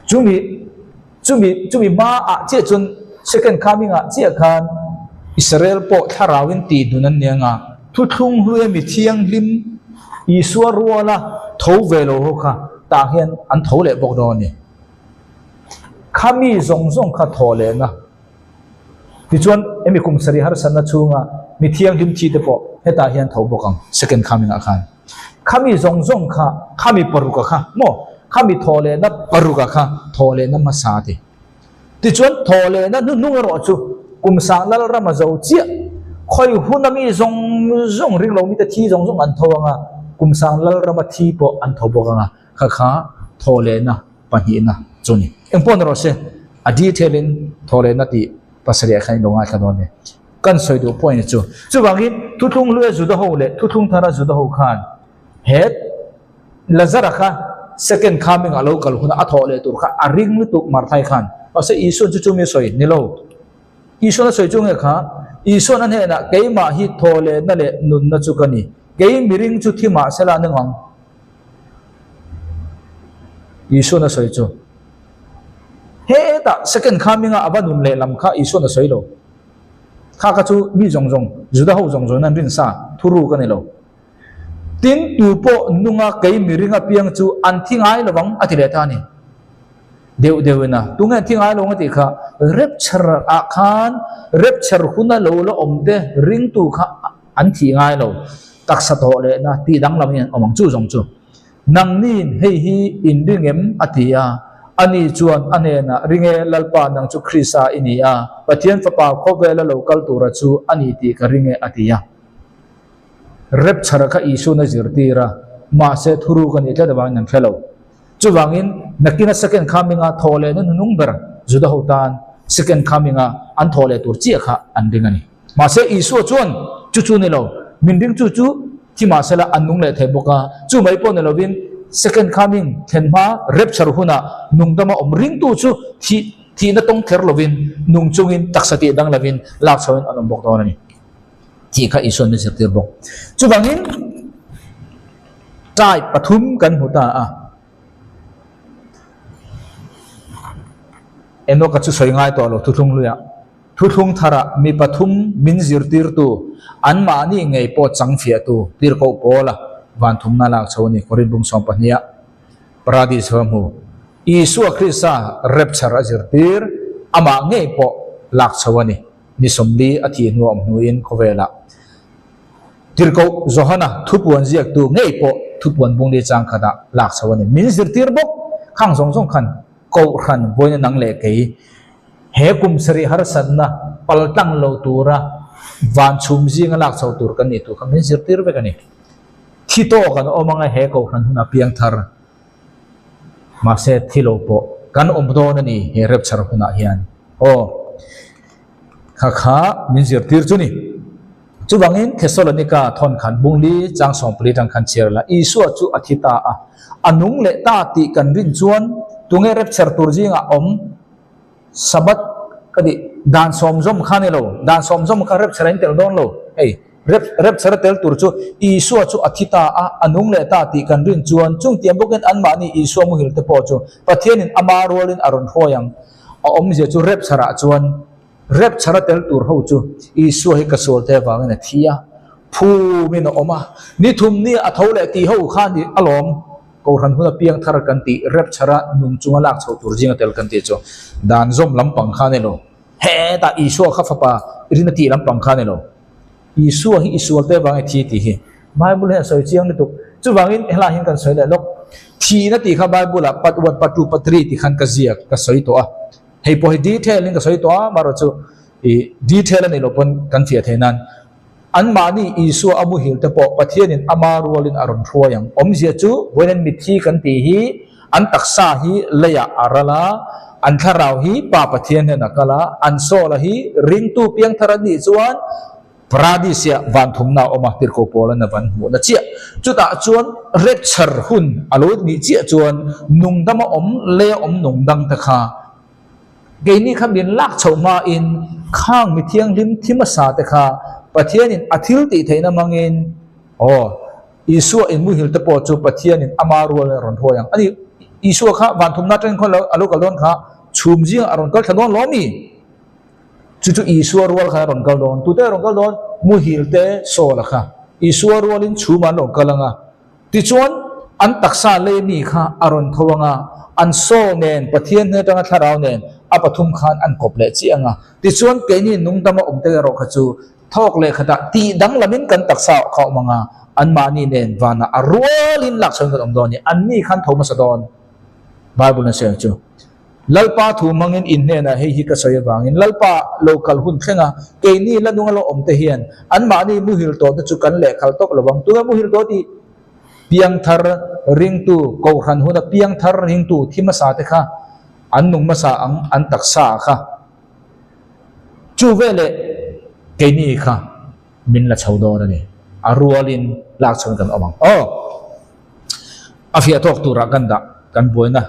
Chumi chumi chumi hma ah chiah chuan second coming ah chiah khan Israel pawh thlarauin tih dun an ni anga thuthlung hlui a mi thianghlim Isua ruala tho ve lo ho kha tah hian an tho leh bawk dawn a ni. Khami zawng zawng kha thaw lehna. Tichuan, hemi kum sarih harsatna chhunga mi thianghlim thi te pawh hetah hian tho bawk ang, second coming ah khan. Khami zawng zawng kha, khami paruka kha maw? Khami thaw lehna paruka kha thaw lehna hmasa a ti. Tichuan, thaw lehna hnuhnung erawh chu kum sang Lalram a zo chiah. Khawi huna mi zawng zawng ring lo mite thi zawng zawng an tho ang a, kum sang Lalrama thi pawh an tho bawk ang a, kha kha thaw lehna pahnihna chu a ni. Engpawh ni rawh se, a detail in thawhlehna tih pasarih ah khan in lo ngaithla dawn e. Kan sawi duh point chu. Chuvangin thuthlung hluia Juda ho leh thuthlung thara Juda ho khan he Lazara kha second coming ah lo kal hunah a thawh leh tur kha a ring lutuk Marthai khan. Mahse Isuan chu chu mi a sawi ni lo. Isuan a sawi chu nge kha? Isuan a hnenah keimah hi thawhlehna leh nunna chu ka ni. Kei miring chu thi mahsela a ni ngang. Isuan a sawi chu, Hetah second coming-a a va nun leh lam kha Isuan a sawi lo. Kha kha chu mi zawng zawng, Juda ho zawng zawngin an rin sa, thuruk a ni lo. Tin, tu pawh nunga kei miring apiang chu an thi ngai lo ang a ti leh ta a ni. Deuh deuhin a, tunge an thi ngai lo ang a tih kha, rapture ah khan rapture huna lo la awm te ringtu kha an thih ngai lo. Taksa tawh lehna tih danglam hian awm ang chu zawng chu. Nangniin hei hi in ring em? a ti a. Ani chuan a hnenah, Ring e, Lalpa, nang chu Krista i ni a, Pathian Fapa khawvela lo kal tura chu a ni tih ka ring e, a ti a. Rapture kha Isuan a zirtir a, mahse thuruk a nih tlat avangin an hre lo. Chuvangin, nakina second coming-a thawh lehna hnunung ber Juda ho tan second coming-a an thawh leh tur chiah kha an ring a ni. Mahse, Isua chuan chu chu ni lo, min ring chu chu thi mahsela an nung leh thei bawk a. Chu mai pawh ni lovin, second coming thlen hma rapture hunah nungdama awm ringtu chu thih thihna tawng kher lovin, nung chungin taksa tih dang lovin lak chhoin an awm bawk dawn a ni tih kha Isua'n min zirtir bawk. Chuvangin, type pathum kan hmu ta a. Enoka chu sawi ngai tawh lo thuthlung hluiah. Thuthlung tharah mi pathum min zirtirtu, anmahni ngei pawh chang fiahtu Tirhkoh Paula van thumna lak chho a ni, Korinth bung sawmpahniha Paradis va hmu. Isua Krista rapture a zirtir, amah ngei pawh lak chho a ni, ni 40 a thih hnuah awm hnuin khawvelah. Tirhkoh Johana thupuan ziaktu ngei pawh thupuan bungli chang khatah lak chho a ni. Min zirtir bawk, khang zawng zawng khan Kohhran vawiina nang leh kei he kum sarih harsatna paltlang lo tura van chhum zinga lak chho tur kan nih tur kha min zirtir vek a ni. Thi tawk an awm anga he Kohhran huna piang thar mahse thi lo pawh kan awm dawn a ni he rapture hunah hian. Aw kha kha min zirtir chu ni. Chuvangin Thesalonika thawn khan bungli chang 14 tang khan chhiar la, Isua chu a thi ta a, a nung leh ta tih kan rin chuan tunge rapture tur zingah awm Sabbath ka tih dan sawmzawm kha ni lo, dan sawmzawm kha rapture a intel dawn lo. Hei, rapture a tel tur chu Isua chu a thi ta a, a nung leh ta tih kan rin chuan chungtiang bawkin anmahni Isua muhil te pawh chu Pathianin ama rualin a rawn hruai ang. A awmzia chu rapture ah chuan Rapture a tel tur ho chu Isua hi ka sualte avangin a thi a, phumin a awm a, ni thum nia a tho leh tih ho kha ni alawm. Kohhran huna piangthar kan tih rapture a nung chunga lak chho tur zinga tel kan tih chu dan zawm lampang kha a ni lo. Hetah Isua kha fapa rin a tih lampang kha a ni lo. Isua hi i sual te vang i thi tih hi Bible hian a sawi chiang lutuk. Chuvangin helaiah hian kan sawi leh lawk. Thihna tih kha Bible ah part one, part two, part three tih khan ka ziak ka sawi tawh a. Hei pawh hi detail in ka sawi tawh a, amaherawh chu ih detail a nih loh pawn kan fiah theih nan anmahni Isua a muhil te pawh Pathianin ama rualin a rawn hruai ang. Awmzia chu vawiin mitthi kan tih hi an taksa hi leiah a ral a, an thlarau hi Pa Pathian hian a kal a, an soul-a hi ringtu piangthar an nih chuan Paradis-ah van thumna a awm a, tirhkoh pawl an a van hmuhna chiah. Chutah chuan rapture hun a lo nih chiah chuan nungdama awm, leia awm nungdang te kha keini kha min lak chhoh hmain khang mi thianghlim thi hmasa te kha Pathianin a thil tih theihna hmangin aw Isua in muhil te pawh chu Pathianin ama rual a rawn hruai ang. Ani Isua kha van thumna atangin khawn a lo kal dawn kha chhum zingah a rawn kal thla dawn lawm mi? Chu chu Isua rual khan a rawn kal dawn. Tute a rawn kal dawn? Muhil te Saul-a kha. Isua rualin chhumah an rawn kal ang a. Tichuan, an taksa lei mi kha a rawn tho ang a, an Saul nen, Pathian hnen atanga thlarau nen, a pathum khan an kawp leh chiah ang a. Tichuan, keini nungdama awmte erawh kha chu thawk leh khatah tih danglamin kan taksa kha a awm ang a, anmahni nen vanah a rualin lakchhawn kan awm dawn a ni. Anni khan tho hmasa dawn. Bible a sawi ang chu. Lalpa thu hmangin in hnenah hei hi ka sawi avangin Lalpa lo kal hun thleng a, keini la nunga lo awm te hian anmahni muhil tawh te chu kan lehkhal tawk lo ang. Tunge muhil tawh tih? Piangthar ringtu, Kohhran huna piangthar ringtu thi hmasa te kha an nung hmasa ang, an taksa kha. Chu veleh keini kha min la chho dawn a ni. A rualin lak chhawn kan awm ang. Aw! A fiah tawk turah kan dah kan buaina.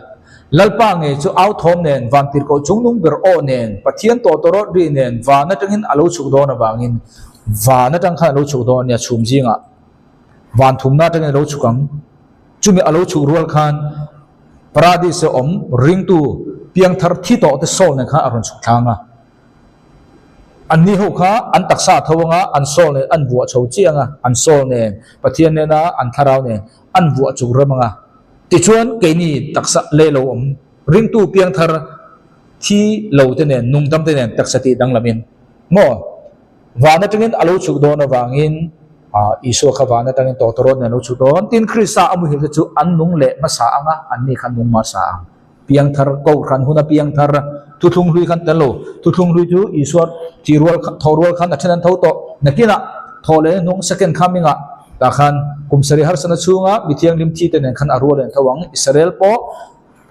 Lalpa ngei chu au thawm nen, van tirhkoh chungnung ber aw nen, Pathian tawtawrawt ri nen van atangin a lo chhuk dawn avangin van atang khan a lo chhuk dawn a nia chhum zingah van thumna atangin a lo chhuk ang. Chumi a lo chhuk rual khan Paradise-a awm ringtu piangthar thi tawh te soul nen khan a rawn chhuk thlang a. Anni ho kha an taksa a tho anga an soul nen an vuah chho chiang a, an soul nen, Pathian nena an thlarau nen an vuah chuk rem anga. Tichuan keini taksa leh lo awm ringtu piangthar thi lo te nen, nungdam te nen taksa tih danglamin maw van atangin a lo chhuk dawn avangin Isua kha van atangin tawtawrawt nen a lo chhuk dawn. Tin, Krista a muhil te chu an nung leh hmasa anga anni kha nung hmasa ang. Piangthar, Kohhran huna piangthar, thuthlung hlui khan tel lo. Thuthlung hlui chu Isua thih rual kha, thaw rual khan a then an tho tawh. Nakinah thaw leh hnung second coming-ah tah khan kum sarih harsatna chhunga mi thianghlim thi te nen khan a rual en tho ang. Israel pawh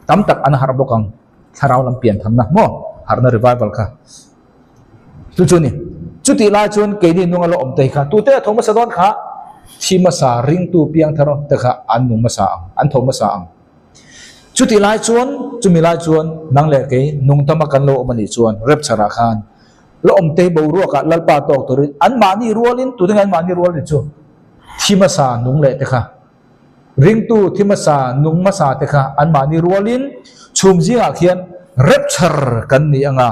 tam tak an harh bawk ang. Thlarau lam pianthamna maw? Harhna revival kha. Chu chu a ni. Chutih lai chuan keini nunga lo awm te hi kha tute a tho hmasa dawn kha thi hmasa ringtu piangthar te kha an nung hmasa ang, an tho hmasa ang. Chutih lai chuan, chumi lai chuan nang leh kei nungtama kan lo awm a nih chuan rapture ah khan la awm te hi boruakah Lalpa tawk turin anmahni rualin, tute nge anmahni rual ni chu? Thi hmasa nung leh te kha, ringtu thi hmasa nung hmasa te kha anmahni rualin chhum zingah khian rapture kan ni anga,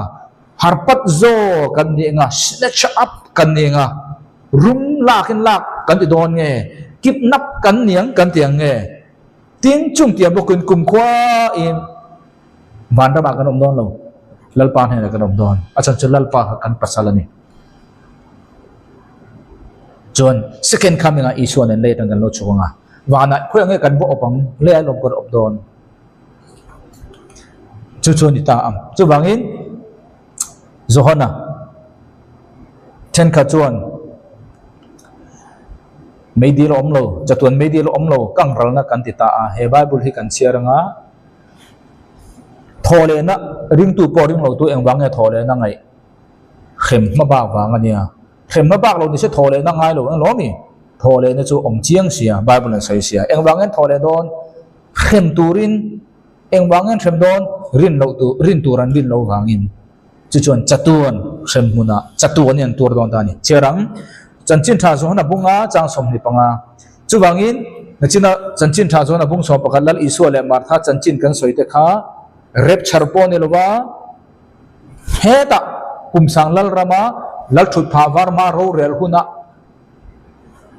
harpat zaw kan ni anga, snatch up kan ni anga, rum lakin lak kan ti dawn nge, kidnap kan ni ang kan ti ang nge? Tin, chung tiang bawkin kumkhuain vanramah kan awm dawn lo, Lalpa hnenah kan awm dawn. A chhan chu Lalpa kha kan pasal a ni. Chuan second coming-ah Isua nen lei atang kan lo chhuk ang a, vanah khawiah nge kan va awp ang, leiah lawm kan awp dawn. Chu chu a ni ta ang. Chuvangin Johana thenkhat chuan Meidil a awm lo, chatuan meidil a awm lo, kangralna kan ti ta a, he Bible hi kan chhiar anga thawhlehna ringtu pawh ring lotu engvang nge thawhlehna ngaih hrem hma bak vang a nia, hrem hma bak lo ni se thawhlehna ngai lo eng lawm i, thawhlehna chu awm chiang sia Bible an sawi sia, engvang nge thawhleh dawn hrem turin engvang nge hrem dawn rin loh tur rin tur an rin loh vangin. Chu chuan chatuan hrem hmunah chatuan hi an tuar dawn ta a ni. Chhiar ang, Chanchin tha zawn a bung a, chang 25. Chuvangin, nachina chanchin tha zawn a bung 11 Lal Isua leh Martha chanchin kan sawi te kha rapture pawh a ni lova, hetah Kumsang Lal rama Lal thut phah var hma rorel huna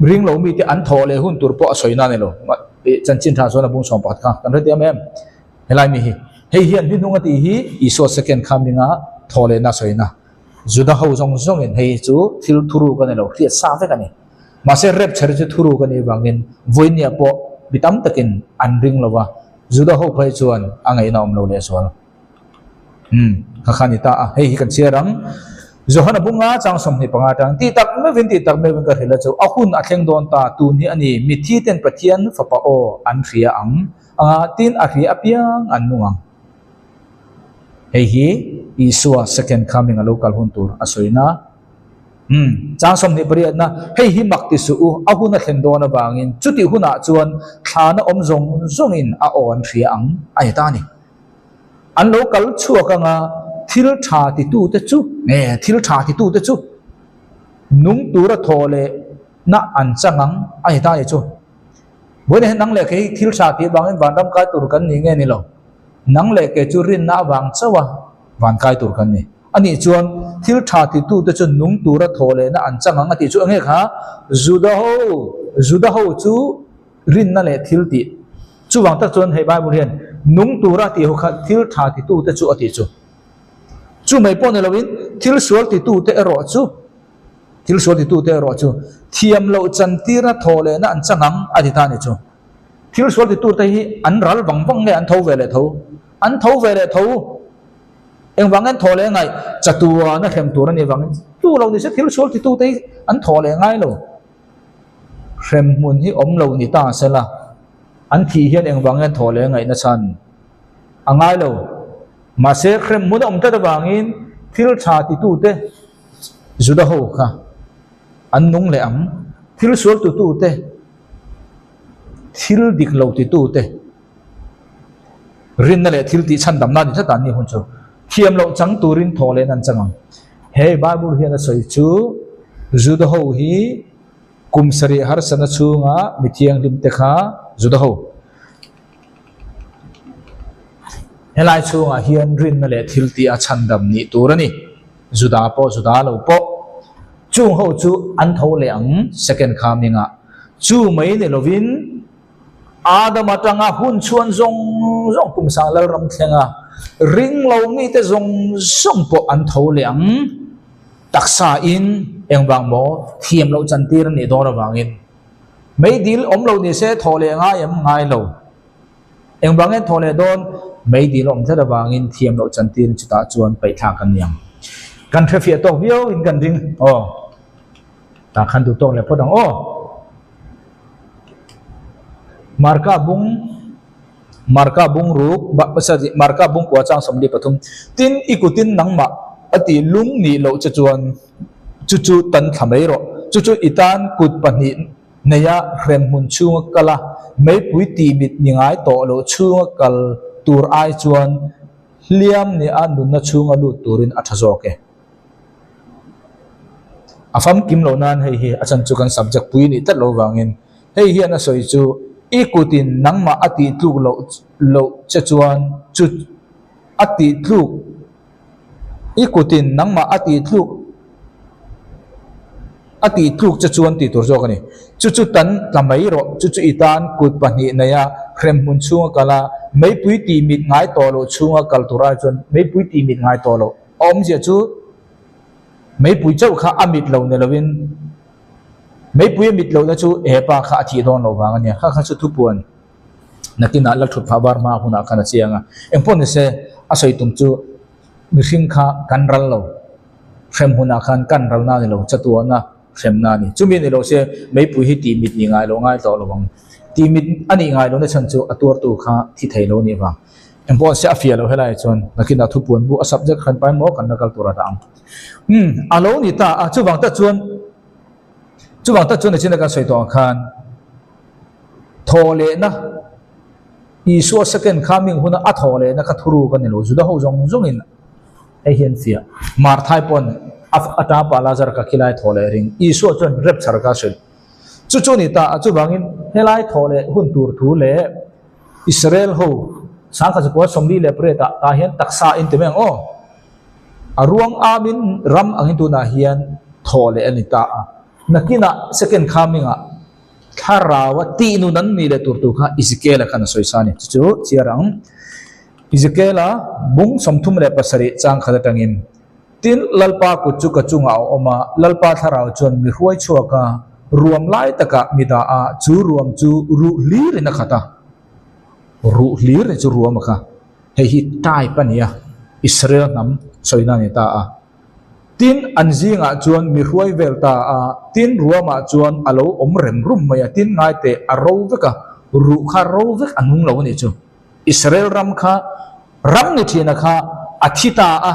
ring lo mite an thawh leh hun tur pawh a sawi na a ni lo. Chanchin Tha Johana bung 11 kha kan hrethiam em? Helai mi hi hei hian hnuhnung a tih hi Isua second coming a thaw lehna a sawina. Juda ho zawng zawngin hei chu thil thuruk a ni lo, hriat sa vek a ni. Mahse rapture chu thuruk a nih vangin vawinia pawh mi tam takin an ring lo va, Juda ho phei chuan a ngaihna awm lo lehzual. Umm, kha kha a ni ta a, hei hi kan chhiar ang. Johana bunga chang 25 atang tih tak meuhin tih tak meuhin ka hrilh a chu a hun a thleng dawn ta, tun hi a ni, mitthi ten Pathian fapa aw an hria ang anga tin a hria apiang an nung ang. Hei hi Isua second coming a lo kal hun tur a sawina. Umm, chang 28na, hei hi mak ti suh u, a hun a thlen dawn avangin chutih hunah chuan thlana awm zawng zawngin a aw an hria ang a ni ta a ni. An lo kal chhuak anga thil tha titute chu, nge thil tha titute chu nung tura thaw leh na an chang ang a ni ta a ni chu. Vawiin hian nang leh kei thil tha tih avangin vanram kai tur kan ni nge ni lo. Nang leh kei chu rinna avang chauh a van kai tur kan ni. A nih chuan thil tha titute chu nung tura thaw lehna an chang ang a tih chu enge kha? Juda ho, Juda ho chu rinna leh thil tih. Chuvang tak chuan hei Bible hian nung tura tih ho kha thil tha titute chu a tih chu. Chu mai pawh ni loin thil sual titute erawh chu thil sual titute erawh chu thiam loh chantirna thaw lehna an chang ang a ti ta a ni chu. Thil sual titute hi an ral vang vang nge an tho ve leh tho? An tho ve leh tho. Engvang an thaw leh ngaih? Chatuana hrem tur a nih vangin chu lo ni se thil sual titute hi an thaw leh ngai lo. Hrem hmun hi awm lo ni ta se la, an thih hian engvang hian thaw leh ngaihna chhan a ngai lo. Mahse hrem hmun a awm tlat avangin thil tha titute Juda ho kha an nung leh ang. Thil sual tutute, thil dik lo titute rinna leh thil tih chhandamna ni tlat a ni hun chu thiam loh chang turin thaw leh an chang ang. Hei Bible hian a sawi chu Juda ho hi kum sarih harsatna chhunga mi thianghlim te kha Juda ho helai chhungah hian rinna leh thil tih a chhandam nih tur a ni. Juda pawh Juda lo pawh chung ho chu an tho leh ang second coming ah. Chu mai ni lovin Adam atanga hun chhuan zawng zawng kum sang Lalram thlenga ring lo mite zawng zawng pawh an tho leh ang. Taksa in engvang maw thiam loh chantir a nih dawn avangin meidil awm lo ni se thaw leh ngai em ngai lo. Engvang en thaw leh dawn meidil awm tlat avangin thiam loh chantir chutah chuan paihthlak a ni ang. Kan hrefiah tawk viau in kan ring aw. Tah khan duh tawk leh phawt ang aw. Marka bung Marka bung ruk Marka bung kua chang 43 Tin i kutin nangmah a tih lung nih loh che chuan chu chu tan thla mai rawh. Chu chu i tan kut pahnih neia hrem hmun chhunga kal a, meipui tih mit ni ngai tawh loh chhunga kal tur ai chuan hliam nia nunna chhunga lut turin a tha zawk e. A famkim loh nan hei hi a chan chu kan subject pui nih tlat lo vangin hei hian a sawi chu i kutin nangmah a tih tluk loh loh che chuan chu a tih tluk i kutin nangmah a tih tluk a tih tluk che chuan tih tur zawk a ni. Chu chu tan tla mai rawh chu chu i tan kut pahnih neia hrem hmun chhunga kal a meipui tih mit ngai tawh loh chhunga kal tur ai chuan meipui tih mit ngai tawh loh A awmzia chu meipui chauh kha a mit lo ni lovin meipui a mit lohna chu he pa kha a thih dawn loh vang a nia. Kha kha chu thupuan nakinah la thut phah var hma hunah khan a chiang a. Engpawh ni se a sawi tum chu mihring kha kan ral lo. Hrem hunah khan kan ralna a ni lo, chatuahna hremna a ni. Chumi ni lo se meipui hi tih mit nih ngai loh ngai tawh lo ang. Tih mit a nih ngai lohna chhan chu a tuartu kha thi thei lo nih vang. Engpawh se a fiah loh helai chuan nakinah thupuan bu a subject hran pai maw kan la kal tur a dah ang. Umm a lo ni ta a, chuvang tak chuan chuvang tak chuan nichin a kan sawi tawh ang khan thawhlehna Isua second coming huna a thawhlehna kha thuruk a ni lo, Juda ho zawng zawngin hei hi an fiah. Marthai pawn a a tapa Lazar ka khilai thawhleh ring Isua chuan rapture kha a hrilh. Chu chu a ni ta a, chuvangin helai thawhleh hun tur thu leh Israel ho sangkhat zakua 48 ah tah hian taksa in ti mai ang aw. A ruang amin ram angin tunah hian thaw leh a ni ta a. Nakinah second coming ah. Thlaraua tih nun an nih leh tur tur kha Ezekiel-a khan a sawi sa a ni. Chu chu chhiar ang. Ezekiel-a bung 37 chang khat atangin, Tin, Lalpa kut chu ka chungah a awm a, Lalpa thlarau chuan mi hruai chhuak a, ruam lai takah mi dah a, chu ruam chu ruh hlirin a khat a. Ruh hlir ni chu ruam a kha. Hei hi type a ni a, Israel hnam sawina a ni ta a. Tin, an zingah chuan mi hruai vel ta a, tin ruamah chuan a lo awm rem rum mai a, tin ngai teh a ro vek a, ruh kha ro vek a nung lo a nih chu. Israel ram kha ram ni thina kha a thi ta a,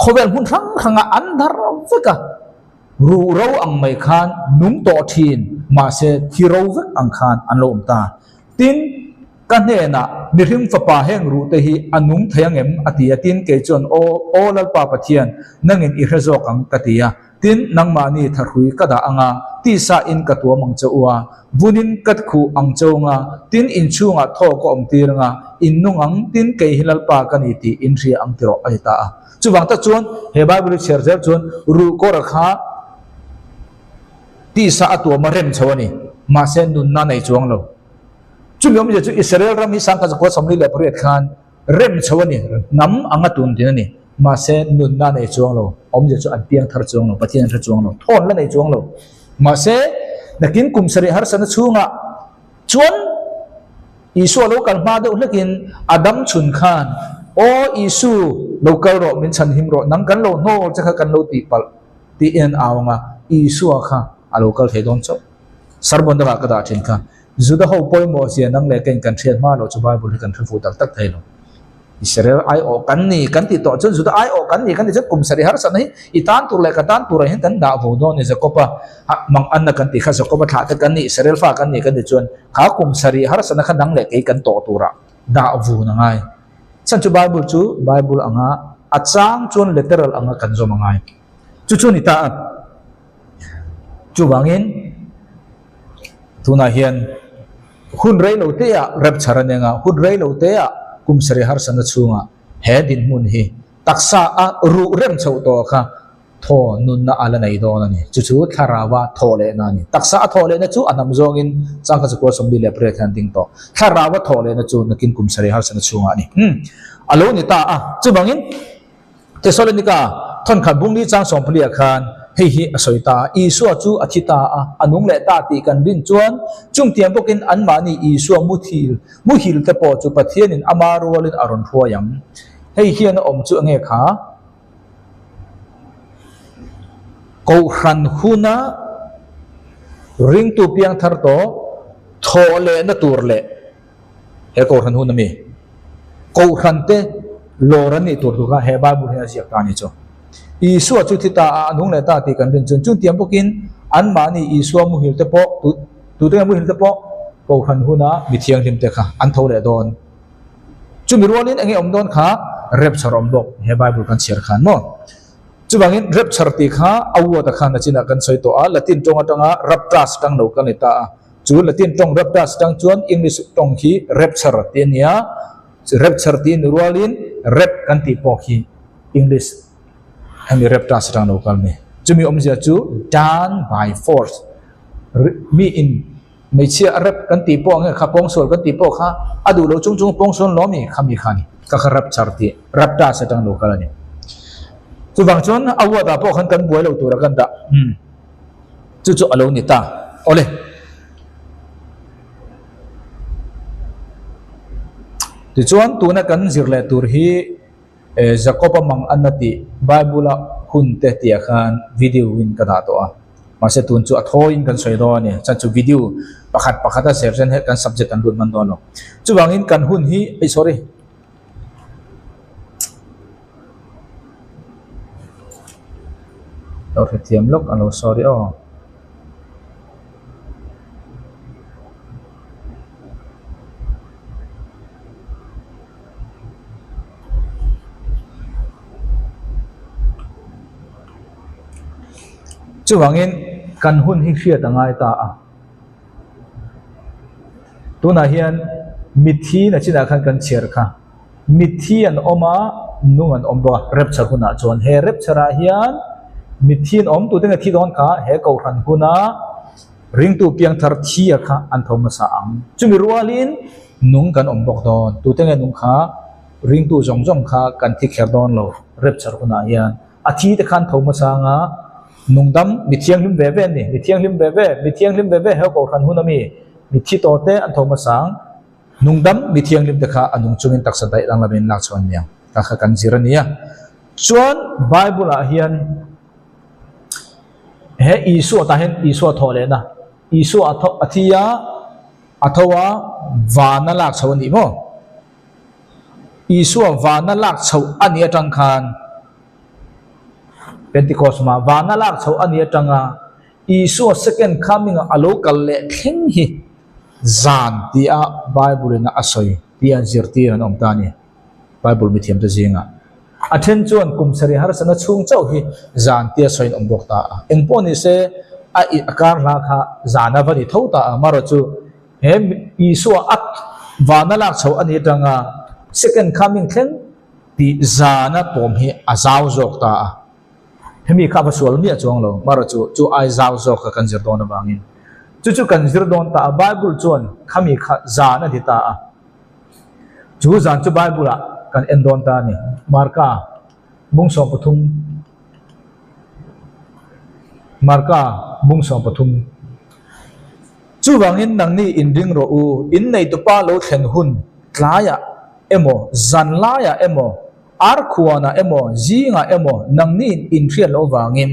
khawvel hmun hrang hrangah an dar vek a, ruh ro ang mai khan nung tawh thin, mahse thi ro vek ang khan an lo awm ta. Tin, Ka hnenah, Mihring fapa heng ruhte hi a nung thei ang em? a ti a. Tin, kei chuan, Aw, aw Lalpa Pathian, nangin i hre zawk ang, ka ti a. Tin, nangmahni thahrui ka dah ang a, tisa in ka tuam ang che u a, vunin ka khuh ang che u ang a, tin, inchhungah thaw ka awm tir ang a, in nung ang, tin, kei hi Lalpa ka ni tih in hria ang ti rawh, a ti ta a. Chuvang tak chuan, he Bible hi chhiar zel chuan ruhkawra kha tisa a tuam a rem chho a ni, mahse nunna a nei chuang lo. Chumi awmzia chu Israel ram hi 1948 khan rem chho a ni, hnam anga tun din a ni. Mahse nunna a nei chuang lo, awmzia chu an piang thar chuang lo, Pathian an hre chuang lo, thawn la nei chuang lo. Mahse nakin kum sarih harsatna chhungah chuan Isua lo kal hma deuh hlekin a dam chhun khan, Aw Isu, lo kal rawh, min chhanhim rawh, nang kan lo hnawl che kha kan lo tihpalh tiin an au ang a, Isua kha a lo kal thei dawn chauh. Sermon dangah ka dah thin kha. Juda ho pawimawh zia nang leh keng kan hriat hma loh chu Bible hi kan hre fuh tak tak thei lo. Israel aiawh kan ni kan tih tawh chuan Juda aiawh kan ni kan tih chuan kum sarih harsatna hi i tan tur leh ka tan turah hian kan dah vo dawn a ni Jakob-a mang anna kan tih kha Jakob-a thlah te kan ni Israel fa kan ni kan tih chuan kha kum sarih harsatna kha nang leh kei kan tawh turah dah vun a ngai. Chhan chu Bible chu Bible anga a chang chuan literal anga kan zawm a ngai. Chu chu a ni ta a. Chuvangin tunah hian hun rei lo te ah rapture a neng a, hun rei lo te ah kum sarih harsatna chhungah he dinhmun hi taksa a ruh rem chhoh tawh kha thaw nunna a la nei dawn a ni. Chu chu thlarau-a thawh lehna a ni. Taksa a thawh lehna chu a hnam zawngin changkha chakua 48 hian a ding tawh. Thlarau-a thawh lehna chu nakin kum sarih harsatna chhungah a ni. A lo ni ta a. Chuvangin. Thesalonika thawnkhat bungli chang sawmphalia khan hei hi a sawi ta a, Isua chu a thi ta a, a nung leh ta tih kan rin chuan chungtiang bawkin anmahni Isua muthil, muhil te pawh chu Pathianin ama rualin a rawn hruai ang. Hei hian a awm chu enge kha? Kohhran huna ringtu piangthar tawh thawh lehna tur leh He Kohhran hun ami Kohhran te lawr an nih tur tur kha he Bible hian a ziak ta a ni chu. Isua chu thi ta a, a nung leh ta tih kan rin chuan chungtiang bawkin anmahni Isua muhil te pawh tu tute nge muhil te pawh Kohhran huna mi thianghlim te kha an tho leh dawn. Chumi rualin enge awm dawn kha rapture awm bawk he Bible kan chhiar khan maw. Chuvangin rapture tih kha a word a khan a chinah kan sawi tawh a, Latin tawng atanga raptus tang lo kan ni ta a. Chu Latin tawng raptus tang chuan English tawng hi rapture tih a ni a, rapture tih ni rualin rap kan tih pawh khi English hemi raptus atang lo kal ni. Chumi awmzia chu done by force, mi in hmeichhia a rap kan tih pawh nge kha pawngsual kan tih pawh kha a duh lo chung chung pawngsual lawm i khami kha a ni, kha kha rapture tih raptus atang lo kal a ni. Chuvang chuan a word ah pawh khan kan buai lo tura kan dah. Chu chu a lo ni ta. Awle. Tichuan tuna kan zir leh tur hi Jacob-a mang an a tih Bible-a hun te tih ah khan video in ka dah tawh a. Mahse tun chu a thawiin kan sawi dawn a ni. Chuan chu video pakhat pakhat a zir chuan kan subject kan lut hman dawn lo. Chuvangin kan hun hi, ei sorry. Lo hrethiam lawk a lo sorry aw. Chuvangin kan hun hi hriat a ngai ta a. Tunah hian mitthi na chinah khan kan chhiar kha. Mitthi an awm a, nung an awm bawk a, rapture hunah chuan. He rapture ah hian mitthi an awm tute nge thi dawn kha he kohhran huna Ringtu piangthar thia kha an tho hmasa ang. Chumi rualin nung kan awm bawk dawn. Tute nge nung kha? Ringtu zawng zawng kha kan thi kher dawn lo rapture hunah hian. A thi te khan tho hmasa anga nungdam mi thianghlim ve ve an ni. Mi thianghlim ve ve, mi thianghlim ve ve he kohhran hun ami mi thi tawh te an tho hmasa ang. Nungdam mi thianghlim te kha a nung chungin taksa daih dang lamin lak chhuah an ni ang. Kha kha kan zir a nia. Chuan Bible ah hian he Isua tah hian Isua thawh lehna, Isua a tho a thi a, a tho a vana lak chho a nih maw? Isua vana lak chhoh a nih atang khan Pentecost hma vana lak chhoh a nih atanga Isua second coming a lo kal leh thleng hi zan tia Bible in a sawi tia zirtir an awm ta a ni Bible mithiamte zingah. A then chuan kum sarih harsatna chhung chauh hi zan tia sawiin awm bawk ta a. Engpawh ni se a a kar hla kha zan a va ni tho ta a, marawh chu He Isua a vana lak chho a ni atanga second coming thleng tih zana pawm hi a zau zawk ta a. Hemi kha a va sual miah chuang lo, marawh chu chu ai zau zawk kha kan zir dawn avangin chu chu kan zir dawn ta a. Bible chuan khami kha zan a ti ta a. Chu zan chu Bible ah kan en dawn ta a ni. Marka bung 13 Marka bung 13. Chuvangin nangni inring rawh u, in neitupa lo thlen hun tlaiah emaw, zanlaiah emaw, arkhuanah emaw, zingah emaw nangni inhriat loh avangin.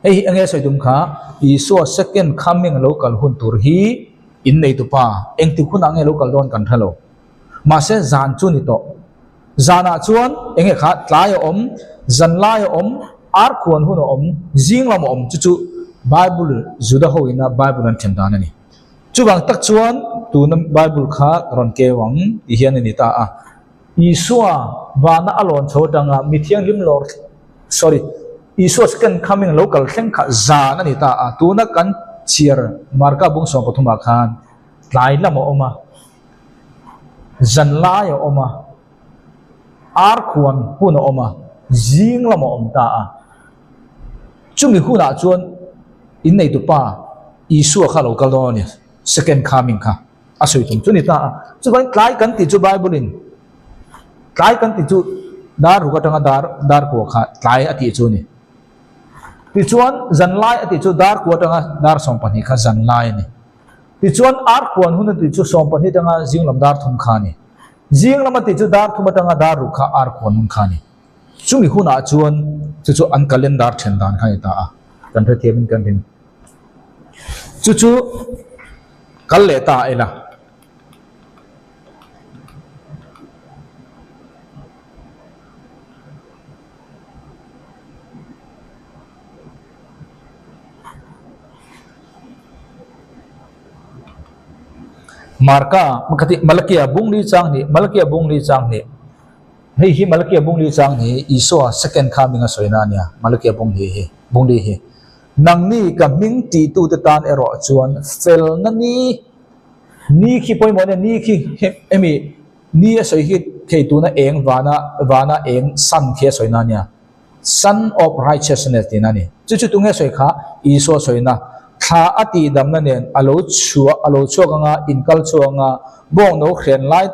Hei hi enge sawi tum kha, Isua second coming lo kal hun tur hi in neitupa engtik hunah nge lo kal dawn kan hre lo. Mahse zan chu ni tawh. Zanah chuan enge kha tlai a awm, zanlai a awm, arkhuan hun a awm, zing lam a awm chu chu Bible Juda ho ina Bible an then dan a ni. Chuvang tak chuan tuna Bible kha ka rawn keu ang tih hian a ni ta a. Isua vana a lawn chho atanga mi thianghlim lawr sorry Isua second coming lo kal thleng kha zan a ni ta a. Tuna kan chhiar Marka bung 13 ah khan tlai lam a awm a. Zanlai a awm a, arkhuan hun a awm a, zing lam a awm ta a. Chumi hunah chuan inneitupa Isua kha a lo kal dawn a ni, second coming kha a sawi tum chu a ni ta a. Chuvangin tlai kan tih chu Bible-in tlai kan tih chu dar ruk atanga dar dar kua kha tlai a tih chu a ni. Tichuan zanlai a tih chu dar kua atanga dar 12 kha zanlai a ni. Tichuan arkhuan hun a tih chu 12 atanga zing lam dar thum kha a ni. Zing lam a tih chu dar thum atanga dar ruk kha arkhuan hun kha a ni. Chumi hunah chuan chu chu an calendar then dan kha a ni ta a, kan hrethiamin kan ring. Chu chu kal leh ta ila. Marka makati Malakia bung li chang ni Malakia bung li chang ni hei hi Malakia bung li chang ni Isua second coming a sawina ania Malakia bung li hi bung li hi nangni ka hming ti tu te tan erawh chuan felna ni ni khi pawimawh ania ni khi hemi ni a sawi hi thei tuna eng vana vana eng sun khi a sawina ania. Son of Righteousness tihna a ni. Chu chu tunge sawi kha? Isua sawina. Thla a tihdamna nen a lo chhuah, a lo chhuak anga, inkal chhuak anga, bawng no hren lai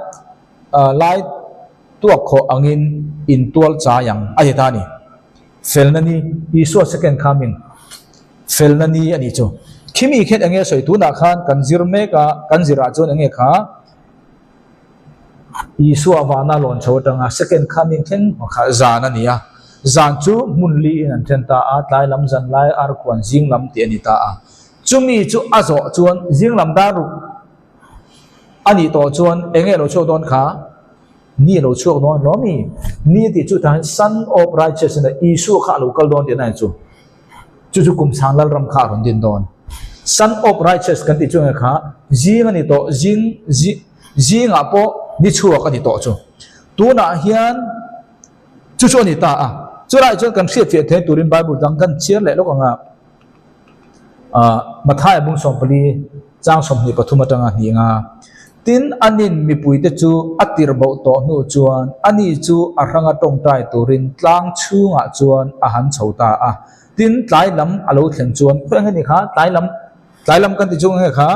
lai tuak khawh angin intual chai ang a ti ta a ni. Felna ni, Isua second coming, felna ni a nih chu. Khimi khian enge sawi? Tunah khan kan zir mek a, kan zirah chuan enge kha? Isua vana lawn chho atanga second coming thleng hma kha zan a ni a, zan chu hmun li in an then ta a, tlai lam zan lai arkhuan zing lam tih a ni ta a. Chumi chu a zawh chuan zing lam dar ruk a nih tawh chuan eng nge lo chhuak dawn kha? Ni a lo chhuak dawn hlawm a ni. Ni a tih chu tah hian Son of Righteousness Isua kha a lo kal dawn tihna a ni chu. Chu chu kum sang Lalram kha a rawn din dawn. Son of Righteous kan tih chu enge kha zing a ni tawh, zing zingah pawh ni chhuak a ni tawh chu. Tunah hian chu chu a ni ta a. Chulaiah chuan kan hriatfiah theih turin Bible dang kan chhiar leh lawk ang a. Mathaia bung 14 chang 23 atanga hnih anga tin anin mipuite chu a tirh boh tawh hnu chuan ani chu a hranga tawngtai turin tlang chhungah chuan a han chho ta a. Tin tlai lam a lo thlen chuan khawi ang hi a ni kha tlai lam. Tlai lam kan ti chu nge kha?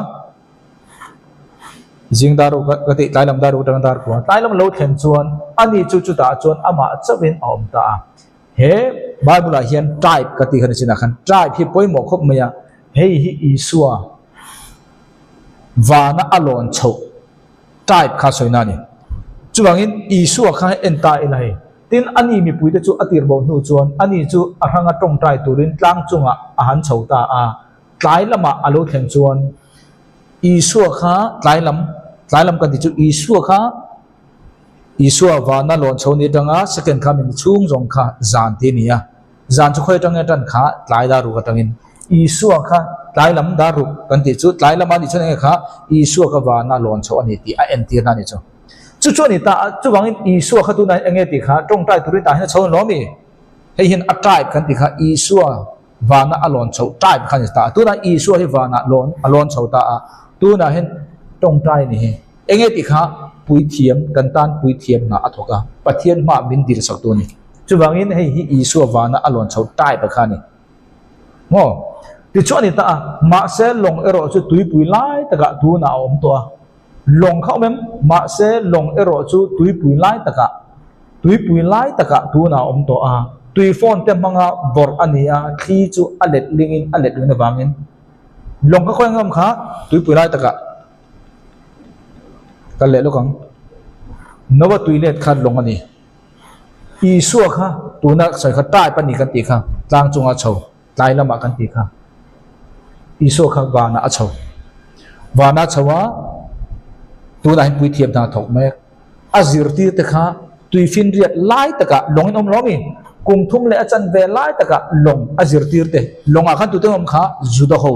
Zing dar ruk ka tih tlai lam dar ruk atanga dar kua. Tlai lam lo thlen chuan ani chu chutah chuan amah chauhin a awm ta a. He Bible ah hian type ka tih kha ni chinah khan type hi pawimawh khawp mai a, hei hi Isua vana a lawn chhoh type kha sawina a ni. Chuvangin Isua kha en ta ila hei. Tin, ani mipuite chu a tirbo hnu chuan ani chu a hranga tawngtai turin tlang chungah a han chho ta a. Tlai lamah a lo thleng chuan Isua kha tlai lam, tlai lam kan tih chu Isua kha Isua vana lawn chho ni atanga second kha min chhung zawng kha zan tih a ni a. Zan chu khawi atang nge tan kha tlai dar ruk atangin Isua kha tlai lam dar ruk kan tih chu tlai lama nih chuan enge kha Isua kha vana lawn chho a ni tih a entirna a ni chu. Chu chu a ni ta a, chuvangin Isua kha tunah enge tih kha tawngtai turin tah hian a chho a ni lawm i? Hei hian a type kan tih kha Isua vana a lawn chhoh type kha a ni ta a. Tunah Isua hi vanah lawn a lawn chho ta a, tunah hian tawngtai a ni hi. Enge tih kha puithiam kan tan puithiam hna a thawk a, Pathian hmaah min dilsak tu a ni. Chuvangin hei hi Isua vana a lawn chhoh type a kha a ni. Maw? Tichuan a ni ta a, mahse lawng erawh chu tuipui lai takah tunah a awm tawh a. Lawng kha awm em? Mahse, lawng erawh chu tuipui lai takah, tuipui lai takah tunah a awm tawh a. Tui phone te hmanga vawrh a ni a, thli chu a let lingin a let ling avangin lawng kha khawi ang awm kha tuipui lai takah kal leh lawk ang. Noa tui let kha lawng a ni. Isua kha tuna sawi kha type a ni kan tih kha tlang chunga chho. Tlai lamah kan ti kha. Isua kha vanah a chho. Vanah a chho a, tunah hian puithiam hna thawk mek. A zirtir te kha tuifinriat lai takah lawngin awm lo a mi? Kum thum leh a chanve lai takah lawng a zirtir te. Lawngah khan tute awm kha Juda ho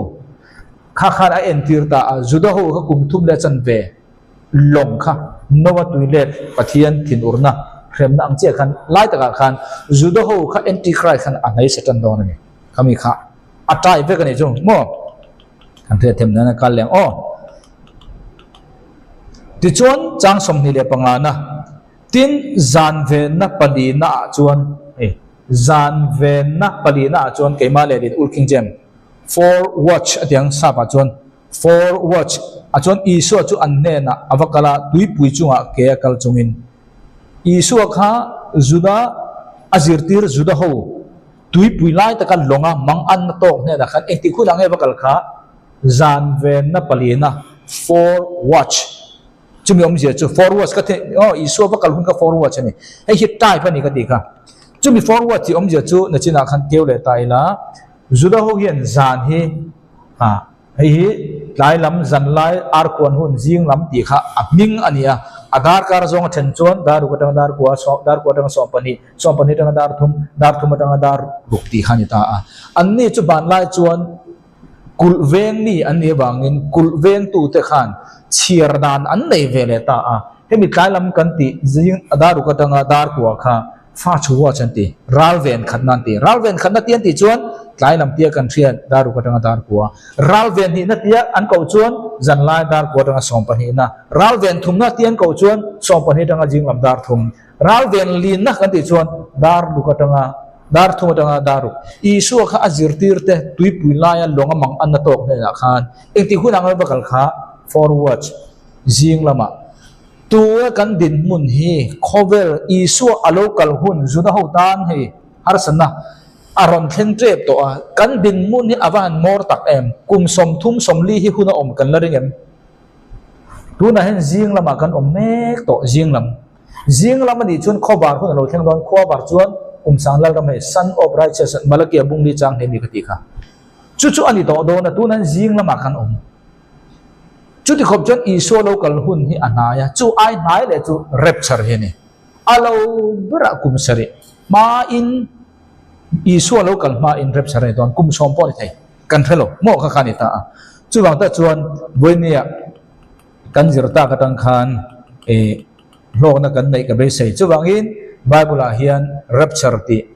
kha khan a entir ta a. Juda ho kha kum thum leh a chanve lawng kha Noa tui let Pathian thinurna hremna ang chiah khan lai takah khan Juda ho kha Antichrist khan a hnai Satan dawn a ni. Khami kha a tai vek a ni chu maw? Kan hriat them nan a kal leng aw. Tichuan chang 25 na tin zan venna palina ah chuan hei zan venna palina ah chuan keimah leh lin Old King James four watch a tiang sap ah chuan Four watch a chuan Isua chu an hnenah a va kal a, tuipui chungah ke a kal chungin. Isua kha Juda a zirtir Juda ho tuipui lai taka lawnga mang anna tawk hnenah khan engtik hunah nge va kal kha? Zan venna palina four watch chumi awmzia chu four watch ka thei aw Isua va kal hun kha four watch a ni. Hei hi type a ni ka tih kha. Chumi four watch tih awmzia chu nachinah khan keu leh ta ila Juda ho hian zan hi A, hei hi tlai lam, zan lai, arkuan hun, zing lam tih kha a hming a ni a. A darkar zawng a then chuan dar ruk atanga dar kua, dar kua atanga 12, 12 atanga dar thum, dar thum atanga dar ruk tih kha a ni ta a. Anni chu banlai chuan kulh veng mi an nih avangin kulh vengtute khan chhiar dan an nei ve leh ta a. Hemi tlai lam kan tih zing dar ruk atanga dar kua kha Fa chu watch an ti, ral ven khatna an ti. Ral ven khatna tia an tih chuan tlai lam tia kan hriat dar ruk atanga dar kua. Ral ven hnihna tia an koh chuan zan lai dar kua atanga sawmpahnihna. Ral ven thumna tia an koh chuan sawmpahnih atanga zing lam dar thum. Ral ven linna kan tih chuan dar ruk atanga dar thum atanga dar ruk. Isua kha a zirtir te tuipui laia lawnga mang anna tawk hnenah khan engtik hunah nge va kal kha for watch zing lamah Tuna kan dinhmun hi khawvel Isua a lo kal hun Juda ho tan hei harsatna a rawn thleng tep tawh a, kan dinhmun hi a va han ngawr tak em? Kum 30 40 hi hun a awm kan la ring em? Tunah hian zing lamah kan awm mek tawh, zing lam. Zing lam a nih chuan khawvar hun a lo thleng dawn, khuavar chuan kum sang Lalram hei Son of Righteous Malakia bungli chang hle mi ka tih kha. Chu chu a ni tawh dawn a, tunah hian zing lamah kan awm. Chuti khawp chuan Isua lo kal hun hi a hnai a, chu ai hnai leh chu rapture hi a ni. A lo berah kum sarih hmain Isua lo kal hmain rapture a ni dawn, kum 10 pawh a ni thei, kan hre lo, maw kha kha a ni ta a. Chuvang tak chuan Vawinia kan zir tak atang khan eh hlawkna kan neih ka beisei. Chuvangin Bible ah hian rapture tih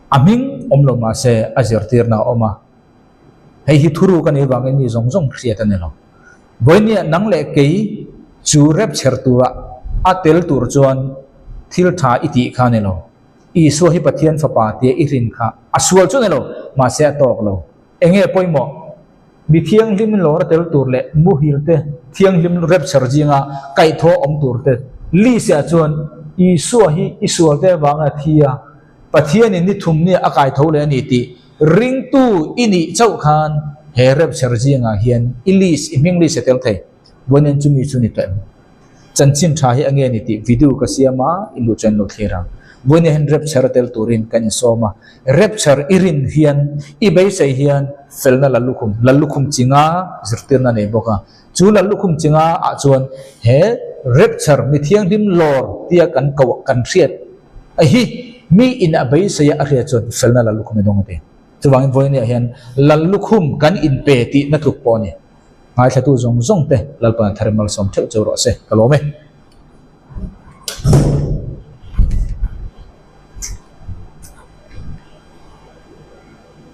a hming awm lo mahse a zirtirna a awm a. Hei hi thuruk a nih avangin mi zawng zawng hriat a ni lo. Vawinia nang leh kei chu rapture tura a tel tur chuan thil tha i tih kha a ni lo. Isua hi Pathian Fapa tia i hrin kha a sual chu a ni lo, mahse a tawk lo. Enge pawimawh? Mi thianghlim lawr a tel tur leh muhil te thianghlim rapture zinga kaihthawh awm tur te list ah chuan Isua hi i sual te avanga thi a, Pathianin ni thum nia a kaitho leh a ni tih ringtu i nih chauh khan he rapture zingah hian i list, i hming list a tel thei. Vawiin chumi chu ni tawh em? Chanchin tha hi a nge ni tih video ka siam a, i luh chuan lo thlir ang. Vawiin hian rapture a tel turin kan insawm a, rapture i rin hian, i beisei hian felna Lallukhum, Lallukhum chinga zirtirna nei bawk a. Chu Lallukhum chinga ah chuan he rapture mi thianghlim lawr tia kan koh kan hriat a hi mi in a beisei a a hriat chuan felna Lallukhum i dawng a ti. Chuvangin vawiin hian Lallukhum kan inpe tihna tluk pawh a ni. Ngaithlatu zawng zawng te Lalpan a thar malsawm theuh cheu rawh se. Ka lawm e.